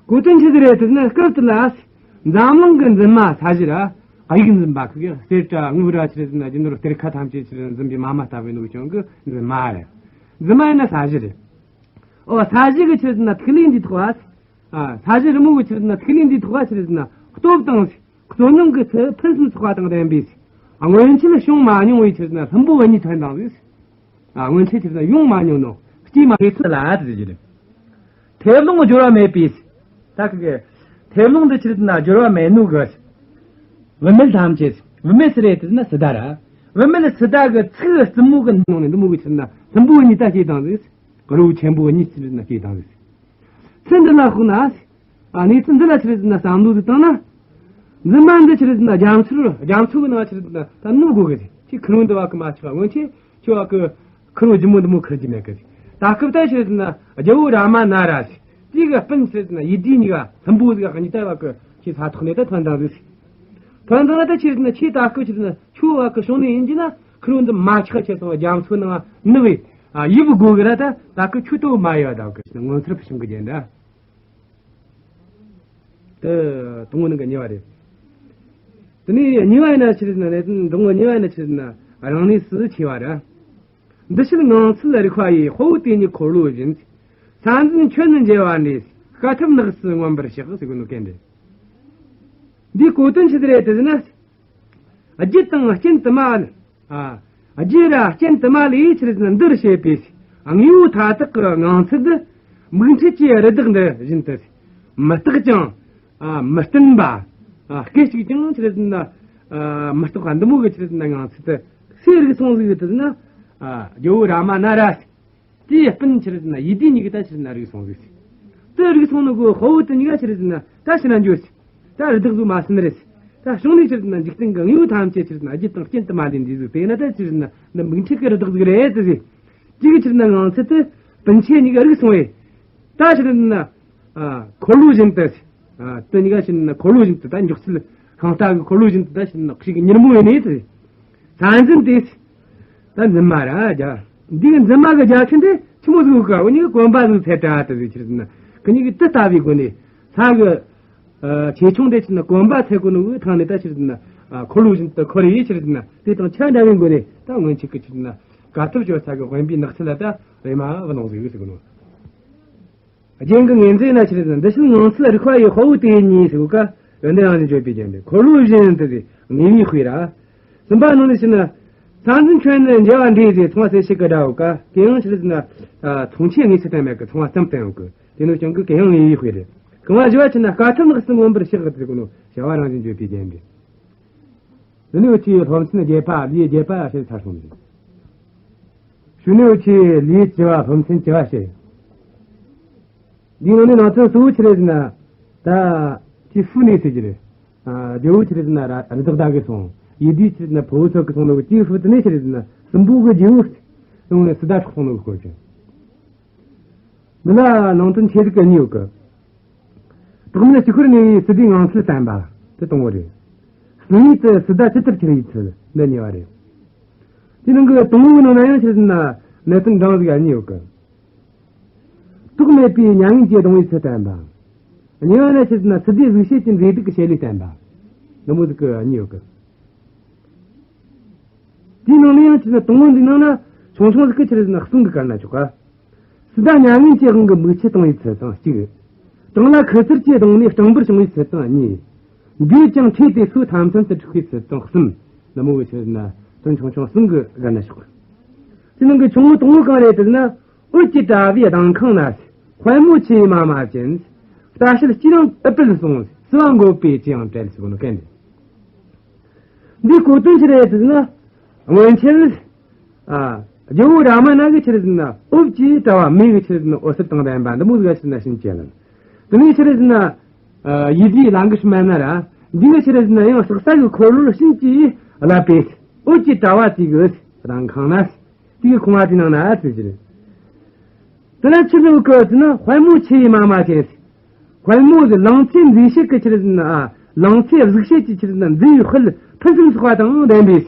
གོ་དོན་ཆི་ཟིག་རེད་ཟེར་ན་སྐབས་དེ་ལ། འཛམ་གླིང་གི་འཛིན་མ་ས་གཞི་ར། དབྱིག་འཛིན་པ་ཁུ་གེ་གསེར་ར་དངུལ་ར་ཆི་རེད་ཟེར་ན་རྒྱུ་ནོར་གཏེར་ཁ་ཐམས་ཅད་ཆི་རེད་འཛིན་པའི་མ་མ་ལྟ་བུའི་ནོ་ཅང་གི་འཛིན་མ་རེད། འཛིན་མ་ཡིན་ན་ས་གཞི་རེད། ཨོ་ས་གཞི་གི་ཆི་རེད་ཟེར་ན་ཐིག་ལེ་འདི་ཐོག་ཨ། ཨ་ས་གཞི་རི་མོ་གི་ཆི་རེད་ཟེར་ན་ཐིག་ལེ་འདི་ཐོག་ཨ་ཆི་རེད་ཟེར་ན་སྟོབས་དང་། རྩོད་མྱོང་གི་ཚུལ་ཕུན་སུམ་ཚོགས་པ་དང་ལྡན་པས། སྔོན་ཆད་བྱུང་མ་མྱོང་བའི་ཆི་རེད་ཟེར་ན་ལྷུན་པོ་གཉིས་ཐོན་དང་ཟིག་ཨ་སྔོན་ཆད་ཆི་རེད་ཟེར་ན་ཡོང་མ་མྱོང་ནོ་སྐྱེས་མ་ཐག་ཚུལ་ལ་ཟེར་གྱི་རེད། མཐེབ་ལོང་སྦྱོར་བ་མེད་པས། ད་གི་གི་མཐེབ་ལོང་འདི་ཆི་རེད་ཟེར་ན་སྦྱོར་བ་མེད་ནོ་གི། བུད་མེད་ཐམས་ཅད། བུད་མེད་སུ་རེད་ཟེར་ན་སི་ཏཱ་ར། བུད་མེད་སི་ཏཱ་གི་ཚིག་རྩུབ་མོ་གི་ནང་ནས་འདི་མོ་གི་ཆི་རེད་ཟེར་ན་ལྷུན་པོ་གཉིས་ད་སྐྱེས་དང་ཟིག་རི་བོ་ཆེན་པོ་གཉིས་ཆི་རེད་ཟེར་ན་སྐྱེས་དང་ཟིག་ཚུལ་འདི་ལ་དཔགས་ན། ཨ་གནས་ཚུལ་འདི་ལ་ཆི་རེད་ཟེར་ན་བསམ་བློ་ཟིག་བཏང་ན། འཛིན་མ་འདི་ཆི་རེད་ཟེར་ན་རྒྱ་མཚོར་རྒྱ་མཚོ་གི་ནང་ཆི་རེད་ཟེར་ན་ད་ནུབ་དགོས་གི་ཟེར། ཁྱེད་ཁུར་བོ་འདི་བ་གི་མ་ཆགས་སྔོན་ཆད་ཁྱོད་བ་གི་ཁུར་བོ་ལྗིད་མོ་འདི་མོ་ཁུར་རྒྱུ་མེད་གི་ཟེར། ད་སྐབས་ད་ཆི་རེད་ཟེར་ན་རྒྱལ་བོ་རཱ་མ་ན་ར་ཟེར། དེ་གི་སྤུན་ཆི་རེད་ཟེར་ན་ཡིད་བདེ་གཉིས་ཀ་ལྷུན་པོ་ཟིག་གཉིས་ད་བ་གི་ཁྱེད་ས་ཐོག་ནས་ད་ཐོན་དང་ཟིག་ཟེར། ཐོན་དང་ད་ཆི་རེད་ཟེར་ན་ཁྱེད་ད་སྐབས་ཆི་རེད་ཟེར་ན་ཁྱོད་བ་གི་བྱུང་ནས་ཡིན་གྱི་ན་ཁུར་བོ་འདི་མ་ཆགས་ཆེ་སོང་རྒྱ་མཚོ་ནང་ནུབ་བས་ཡིབ་དགོས་གི་ར། ད་ད་སྐབས་ཁྱོད་ལྟོ་མ་ཡོད་ད་གི་ངོ་མཚར་བུ་ཆུང་གི་རྒྱན་ད། དེ་དང་པོ་ནང་གི་གཉིས་པ་རེད། དེ་ནས་གཉིས་པ་ཡིན་ན་ཆི་རེད་ཟེར་ན་ནས་དང་པོ་གཉིས་པ་ཡིན་ན་ཆི་རེད་ཟེར་ན་རང་གནས་སུ་འཆི་བ་རེད། འདི་ཕྱིར་ངང་ཚུལ་རིག་པ་ཡི། དཔའ་བོ་དེ་ཉིད་འཁོར་ལོ་བཞིན། ས་འཛིན་ཁྱོན་ནི་འཇལ་བ་འདྲས། དཀའ་ཐུབ་ནགས་སུ་མངོན་པར་གཤེགས། ཟེར་གོ་ནོ་གན་འདྲེ། འདིའི་གོ་དོན་ཆི་ཟིག་རེད་དེ་ཟེར་ན། རྒྱུ་དང་རྐྱེན་དུ་མ་ལ། ཨ། རྒྱུ་ར་རྐྱེན་དུ་མ་ལས་ཆི་ཟིག་ན་འདིར་བཤད་པའི་དངོས་པོ་མཐའ་དག་གི་ངང་ཚུལ་འདི། མིག་འཕྲུལ་གྱི་རི་དྭགས་འདི་བཞིན་དུ། མི་རྟག་ཅིང་། ཨ། མི་བརྟན་པ། ཨ། སྐད་ཅིག་ཀྱང་ཆི་ཟིག་ན། ཨ། མི་རྟག་པ་འདི་མོ་གི་ཆི་ཟིག་ན་ངང་ཚུལ་དུ། སུས་རིག་སོང་ཟིག་དེ་ཟེར་ན། ཨ། རྒྱལ་བོ་རཱ་མ་ན་ར། དེའི་སྤུན་ཆི་རེད་ཟེར་ན་ཡིད་བདེ་གཉིས་ཀྱིས་ད་ཆི་རེད་ན་རིག་སོང་ཟིག་དེ་རིག་སོང་ནོ་གི་དཔའ་བོ་དེ་གཉིས་ཀ་ཆི་རེད་ཟེར་ན་ད་ཕྱིར་ན་འགྱོ་ཟིག་ད་རི་དྭགས་ཟིག་མ་ཟིན་རེད་ཟིག་ད་བྱུང་ནས་ཆི་རེད་ཟེར་ན་འཇིག་རྟེན་གྱི་དངོས་པོ་ཐམས་ཅད་ཆི་རེད་ཟེར་ན་རྒྱུ་དང་རྐྱེན་དུ་མ་ལྡན་འདི་ཟིག་དེ་ན་ད་ཆི་རེད་ཟེར་ན་འདི་མིག་འཕྲུལ་གྱི་རི་དྭགས་ཟིག་རེད་ཟེར་ཟིག་ཅིག་གི་ཆི་རེད་ན་ངང་ཚུལ་དེ་སྤུན་མཆེད་གཉིས་ཀ་རིག་སོང་བས། ད་ཆི་རེད་ཟེར་ན་ཨ་འཁོར་ལོ་བཞིན་དུ། ཨ། དེ་གཉིས་ཀ་ཕྱིན་ན་འཁོར་ལོ་བཞིན་དུ་ད་མགྱོགས་ཚད་ཤིང་རྟ་གི་འཁོར་ལོ་བཞིན་དུ་ད་ཕྱིན་ན་ཞིག་གི་མྱུར་མོ་ཡིན་ནི་དེ། ས་འཛིན་དེ། ད་འཛིན་མ་ར་རྒྱ། འདི་གི་འཛིན་མ་གི་རྒྱ་ཁྱོན་དེ་ཆི་མོ་ཟིག་ག་འུ་གཉིས་གི་གོམ་པ་ཟིག་འཚལ་དྲ་དེ་ཟིག་ཆི་རེད་ཟེར་ན། ཁི་གཉིས་ཀྱི་དེ་ལྟ་བུའི་སྒོ་ནས་ས་གི། ཨ། ཆེ་ཆུང་དེ་ཕྱིན་ན་གོམ་པ་འཚལ་གོ་ནོ་གི་ཐང་ནས་ད་ཆི་རེད་ཟེར་ན། ཨ། འཁོར་ལོ་བཞིན་དུ་འཁོར་ཡི་ཆི་རེད་ཟེར་ན་དེ་དང་ཆ་འདྲ་བའི་སྒོ་ནས་ད་སྔོན་ཆད་ཀྱི་ཆི་རེད་ཟེར་ན་དཀའ་ཐུབ་སྤྱོད་ས་གི་དབེན་པའི་ནགས་ཚལ་ལ་ད་རེ་མ་བུ་ནོ་ཟིག་ཟེར་གོ་ནོ། རྒྱན་གྱི་ངོས་འཛིན་ན་ཆི་རེད་ཟེར་ན། འདི་ཕྱིར་ངང་ཚུལ་རིག་པ་ཡི། དཔའ་བོ་དེ་ཉིད་ཟེར་ག་ཡོན་ཏན་རང་བཞིན་བརྗོད་པའི་རྒྱན་ཏེ། འཁོར་ལོ་བཞིན་དུ་ཟེར་ངེས་པའི་དཔེ་ར། གསུམ་པ་ནང་ནས་ཕྱིན་ན། ས་འཛིན་ཁྱོན་ནི་འཇལ་བ་འདྲས་ཟེར། ཚོང་པ་ཚེ་ཕྱེད་ཀྱི་སྒྲ་ཡོད་ཀ་གེ་ཡང་ཆི་རེད་ཟེར་ན། ཚོང་ཆེན་དངོས་སུ་བསྟན་མེད་ཀི་ཚོང་པ་ཙམ་བསྟན་ཡོད་ཀི་དེ་ནི་ཀྱང་གི་གེ་ཡང་ངེས་པའི་དཔེ་རེད། རྐང་པ་བཞི་བ་ཕྱིན་ན། དཀའ་ཐུབ་ནགས་སུ་མངོན་པར་གཤེགས་ཟེར་གོ་ནོ་བྱ་བ་རང་བཞིན་བརྗོད་པའི་རྒྱན་ཏེ། ཞུ་ནི་འུ་ཆོས་སློབ་ཚན་བརྒྱད་པ་ལེའུ་བརྒྱད་པ་བཤད་ཚར་སོང་ཟིག་ཞུ་ནི་འུ་ཆོས་ལེའུ་བཅུ་བ་སློབ་ཚན་བཅུ་བ་བཤད། འདིའི་ནང་ནས་ནང་ཚན་གཙོ་བོ་ཆི་རེད་ཟེར་ན། ད་ཅི་ཧྥུ་ནི་ཟེར་གྱི་རེད། ཨ། རྒྱལ་བོ་ཆི་རེད་ཟེར་ན་ར་རི་དྭགས་བདའ་གི་སོང་། ཡིད་བདེ་ཆི་རེད་ཟེར་ན་ཕུ་བོ་འཚོལ་གི་སོང་ནོ་གི་ཅི་ཧྥུ་དེ་ནས་ཆི་རེད་ཟེར་ན་སྲིན་པོ་གི་རྗེ་བོ་སོང་ནས་སི་ཏཱ་འཕྲོག་སོང་ནོ་གི་སྐོར་བྱུང་། འདི་ལ་ནང་དོན་ཆེ་ཟིག་གི་གཉིས་ཡོད་གི། ཐོག་མར་སྤྱི་ཁོར་གནས་པའི་སི་ཏཱའི་ངང་ཚུལ་བསྟན་པ་དེ་དང་པོ་རེད། གཉིས་དེ་སི་ཏཱ་ཇི་ལྟར་གྱུར་པའི་ཚུལ་འདི་གཉིས་པ་རེད། དེ་ནང་གི་དང་པོའི་ནང་ན་ཡང་ཆི་ཟེར་ན་གནད་དོན་འབྲིང་ཟིག་གཉིས་ཡོད་གི། ཐོག་མེད་པའི་མྱ་ངན་གྱིས་གདུང་བའི་ཚུལ་བསྟན་པ། གཉིས་པ་ན་ཆི་ཟེར་ན་སི་ཏཱའི་གཟུགས་བྱད་ཀྱི་མཛེས་སྡུག་གི་བྱེད་ལས་བསྟན་པ། འདི་མོ་ཟིག་གི་གཉིས་ཡོད་གི། དེའི་ནང་ནས་ཡང་ཆི་ཟེར་ན་དང་པོ་འདིའི་ནང་ན་ཆུང་ཆུང་ཟིག་གི་ཆི་ཟེར་ན་གསུང་གི་བཀར་ན་ཆོག་ག། སི་ཏཱ་མྱ་ངན་གྱི་དབང་གིས་མིག་ཆུ་གཏོང་བའི་ཚུལ་དང་གཅིག། བྲང་ལ་ཁུ་ཚུར་གྱིས་བརྡུངས་ནས་སྐྲངས་འབུར་བྱུང་བའི་ཚུལ་དང་གཉིས། འདིས་ཀྱང་ཁྲོས་ཏེ་སོ་ཐམ་ཐམ་དུ་འཁྲུགས་པའི་ཚུལ་དང་གསུམ། འདི་མོ་གི་ཆི་ཟེར་ན་དོན་ཆུང་ཆུང་གསུམ་གི་བཀར་ན་ཆོག། དེ་ནང་གི་ཆུང་ངུ་དང་པོ་གང་རེད་ཟེར་ན། འོད་ཀྱི་དྲ་བའི་གདན་ཁང་ན། དཔལ་མོ་ཆུ་ཡི་མ་མ་ཅན། ལྟ་བྱེད་སྐྱེས་རིང་ཨུཏྤལ་གསུང་། བསུ་བ་འགོད་པའི་ཅི་ཡང་བྲེལ་ཟེར་གོ་ནོ་གན་འདི། འདིའི་གོ་དོན་ཆི་རེད་ཟེར་ན། སྔོན་ཆད། ཨ། རྒྱལ་བོ་རཱ་མ་ན་གི་ཆི་རེད་ཟེར་ན་འོབས་ཀྱི་དྲ་བ་མེ་གི་ཆི་རེད་ཟེར་ན་འོད་ཟེར་དང་ལྡན་པ་འདི་མོ་ཟིག་ཆི་ཟེར་ན་བྱིན་གྱིས་བརླབས། དེ་ནས་ཆི་རེད་ཟེར་ན། ཨ། ཡིད་བདེ་ལ་གི་སྨན་ན་ར། འདི་གི་ཆི་རེད་ཟེར་ན་ཡང་སྲེག་ཟ་གི་འཁོར་ལོར་བྱིན་གྱིས་བརླབས་པའི་འོད་ཀྱི་དྲ་བ་དེ་གི་གདན་ཁང་ན། དེའི་ཁང་བ་དེའི་ནང་ན་ཟེར་གྱི་རེད། དེ་ལ་ཆི་ཟེར་གི་ཟེར་ན་དཔལ་མོ་ཆུ་ཡི་མ་མ་ཅན། དཔལ་མོ་ཟེར་ལང་ཚོའི་མཛེས་བྱེད་ཀྱི་ཆི་ཟེར་ན། ཨ། ལང་ཚོའི་གཟུགས་བྱད་ཀྱི་ཆི་ཟེར་ན་མཛེས་པའི་དཔལ་ཕུན་སུམ་ཚོགས་པ་དང་ལྡན་པའི།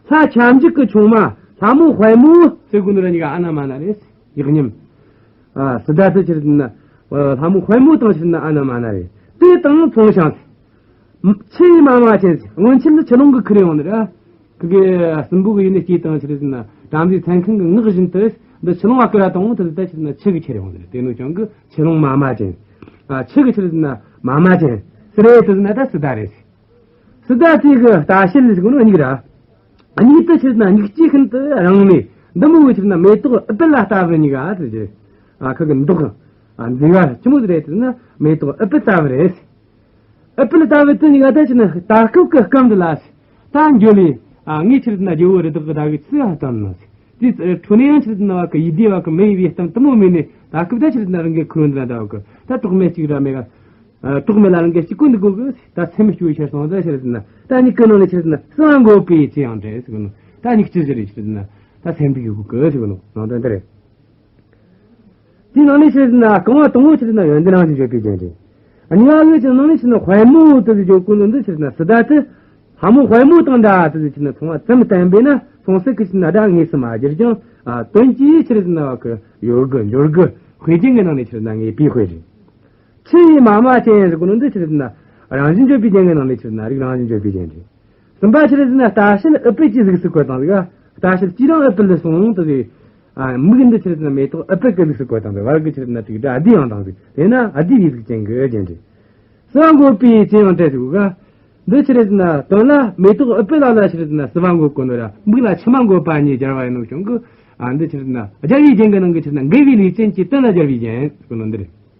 ལྷ་ཁྱབ་འཇུག་གི་ཆུང་མ་ལྷ་མོ་དཔལ་མོ་ཟེར་གོ་ནོ་ར་གཉིས་ཀ་ཨ་ན་མ་ན་རེད། ཡག་ཉམས། ཨ། སི་ཏཱ་དེ་ཆི་ཟེར་ན། ཨ། ལྷ་མོ་དཔལ་མོ་དང་ཆི་ཟེར་ན་ཨ་ན་མ་ན་རེད། དེ་དང་མཚུངས་ཤིང་། ཆུ་ཡི་མ་མ་ཅན། སྔོན་ཆད་ནི་ཆུ་ཀླུང་གིས་ཁྱེར་ཡོང་ནི་ར། ཁི་གེ་སྲིན་པོ་གི་ཡུལ་ནས་སྐྱེས་དང་ཆི་ཟེར་ན་བྲམ་ཟེ་ཚན་ཁང་གི་ངག་བཞིན་དུ་འདི་ཆུ་ཀླུང་བ་ཀི་ར་དང་དེ་ད་ཆི་ཟེར་ན་ཆུ་གིས་ཁྱེར་ཡོང་ནི་རེད། དེ་ནོ་ཀྱང་གི་ཆུ་ཀླུང་མ་མ་ཅན། ཨ། ཆུ་གི་ཆི་ཟེར་ན་མ་མ་ཅན། སི་རེད་དེ་ཟེར་ན་ད་སི་ཏཱ་རེད། སི་ཏཱ་དེ་གི་ལྟ་བྱེད་ཟེར་གོ་ནོ་གཉིས་ར། གཉིས་དེ་ཆི་ཟེར་ན་མིག་སྐྱེས་ཤིན་ཏུ་རིང་ནས་འདི་མོ་གི་ཆི་ཟེར་ན་མེ་ཏོག་ཨུཏྤལ་ལ་ལྟ་བུ་གཉིས་ཀ་ཟེར་གྱི། ཨ། ཁི་གི་མདོག་ཨ། མཛེས་པ་ཆི་མོ་ཟིག་རེད་ཟེར་ན་མེ་ཏོག་ཨུཏྤལ་ལྟ་བུ་རེད། ཨུཏྤལ་ལྟ་བུ་དེ་གཉིས་ཀ་ད་ཆི་ཟེར་ན་ད་སྐབས་ཀྱི་སྐབས་འདི་ལ་ད་འགྱོ་ལེ། ཨ། ངས་ཆི་ཟེར་ན་རྒྱལ་བོ་རི་དྭགས་ཀྱི་ཟླ་གི་ཚིག་ཨ་བཏང་ནོ། དེ་ཁྲོ་ནས་ཡང་ཆི་ཟེར་ན་བ་གི་ཡིད་བདེ་བ་གི་མེ་ཡི་བའི་གཏམ་དུ་མོ་མེད་ནས་ད་སྐབས་ད་ཆི་ཟེར་ན་རང་གི་ཁུར་འདི་ལ་ད་བ་གི་ད་གྲོགས་མེད་ཅིག་ར་མེད་ག་ཨ། གྲོགས་མེད་ལ་རང་གི་གཅིག་ཀུན་འདི་དགོས་གི་ད་སེམས་སྐྱོ་བའི་ཕྱིར་སོང་ད་ཆི་ཟེར་ན་ད་གཉིས་ཀྱི་ནང་ནས་ཆི་ཟེར་ན་བསུ་བ་འགོད་པའི་ཅི་ཡང་བྲེལ་ཟེར་གི་ནོ། ད་གཉིས་ཀྱི་ཟེར་རེད་ཆི་ཟེར་ན་ད་སེམས་སྡུག་གི་གོ་གི་ཟེར་གི་ནོ་ནང་དོན་འདི་རེད། དེའི་ནང་ནས་ཆི་ཟེར་ན་རྐང་པ་དང་པོ་ཆི་ཟེར་ན་ཡོན་ཏན་རང་བཞིན་བརྗོད་པའི་རྒྱན་རེད། གཉིས་པ་གི་ནང་ནས་ཆི་ཟེར་ན་དཔལ་མོ་དེ་ཟེར་བརྗོད་གོ་ནོ་འདི་ཆི་ཟེར་ན་སི་ཏཱ་དེ། ལྷ་མོ་དཔལ་མོ་དང་འདྲ་དེ་ཟེར་ཆི་ཟེར་ན་མཚུངས་པ་ཙམ་བསྟན་པས་ན་མཚུངས་གསལ་གྱི་ཆི་ཟེར་ན་སྒྲ་དངོས་སུ་མ་སྦྱར་ཀྱང་། ཨ། དོན་གྱིས་ཆི་ཟེར་ན་བ་གི་ཡོད་གི་འབྱོར་གི་དཔེ་རྒྱན་གྱི་ནང་ནས་ཆི་ཟེར་ན་ངེས་པའི་དཔེ་རེད། ཆུ་ཡི་མ་མ་ཅན་ཟེར་གོ་ནོ་འདི་ཆི་ཟེར་ན་རང་བཞིན་བརྗོད་པའི་རྒྱན་གྱི་ནང་ནས་ཆི་ཟེར་ན་རིགས་རང་བཞིན་བརྗོད་པའི་རྒྱན་རེད། གསུམ་པ་ཆི་ཟེར་ན་ལྟ་བྱེད་ཨུཏྤལ་གྱི་གཟུགས་སུ་བཀོད་དང་ཟིག་ལྟ་བྱེད་སྐྱེས་རིང་ཨུཏྤལ་ལ་གསུངས་དུ་ཟིག་ཨ་མིག་འདི་ཆི་རེད་ཟེར་ན་མེ་ཏོག་ཨུཏྤལ་གྱི་ལུས་སུ་བཀོད་བཏང་ཟིག། བར་གྱི་ཆི་རེད་ཟེར་ན་དྲུག་སྒྲ་ཨ་དེ་ཡང་བཏང་ཟིག། དེས་ན་ཨ་དེ་བའི་གཟུགས་ཅན་གྱི་རྒྱན་རེད། སྲིད་པ་འགོག་པའི་རྐྱེན་ཡང་བྲལ་ཟེར་གོ་ག། འདི་ཆི་རེད་ཟེར་ན་དོན་ལ་མེ་ཏོག་ཨུཏྤལ་ལ་ལ་ཆི་རེད་ཟེར་ན་སྲིད་པ་འགོག་གོ་ནོ་ར། མིག་ལ་མཆི་མ་འགོད་པ་གཉིས་སྦྱར་བ་ཡིན་ནོ་བྱུང་གི། ཨ་འདི་ཆི་རེད་ཟེར་ན་སྦྱར་བའི་རྒྱན་གྱི་ནང་གི་ཆི་རེད་ཟེར་ན་འགལ་བའི་ལུས་ཅན་གྱི་དོན་ལ་སྦྱར་བའི་རྒྱན་ཟེར་གོ་ནོ་འདི་རེད།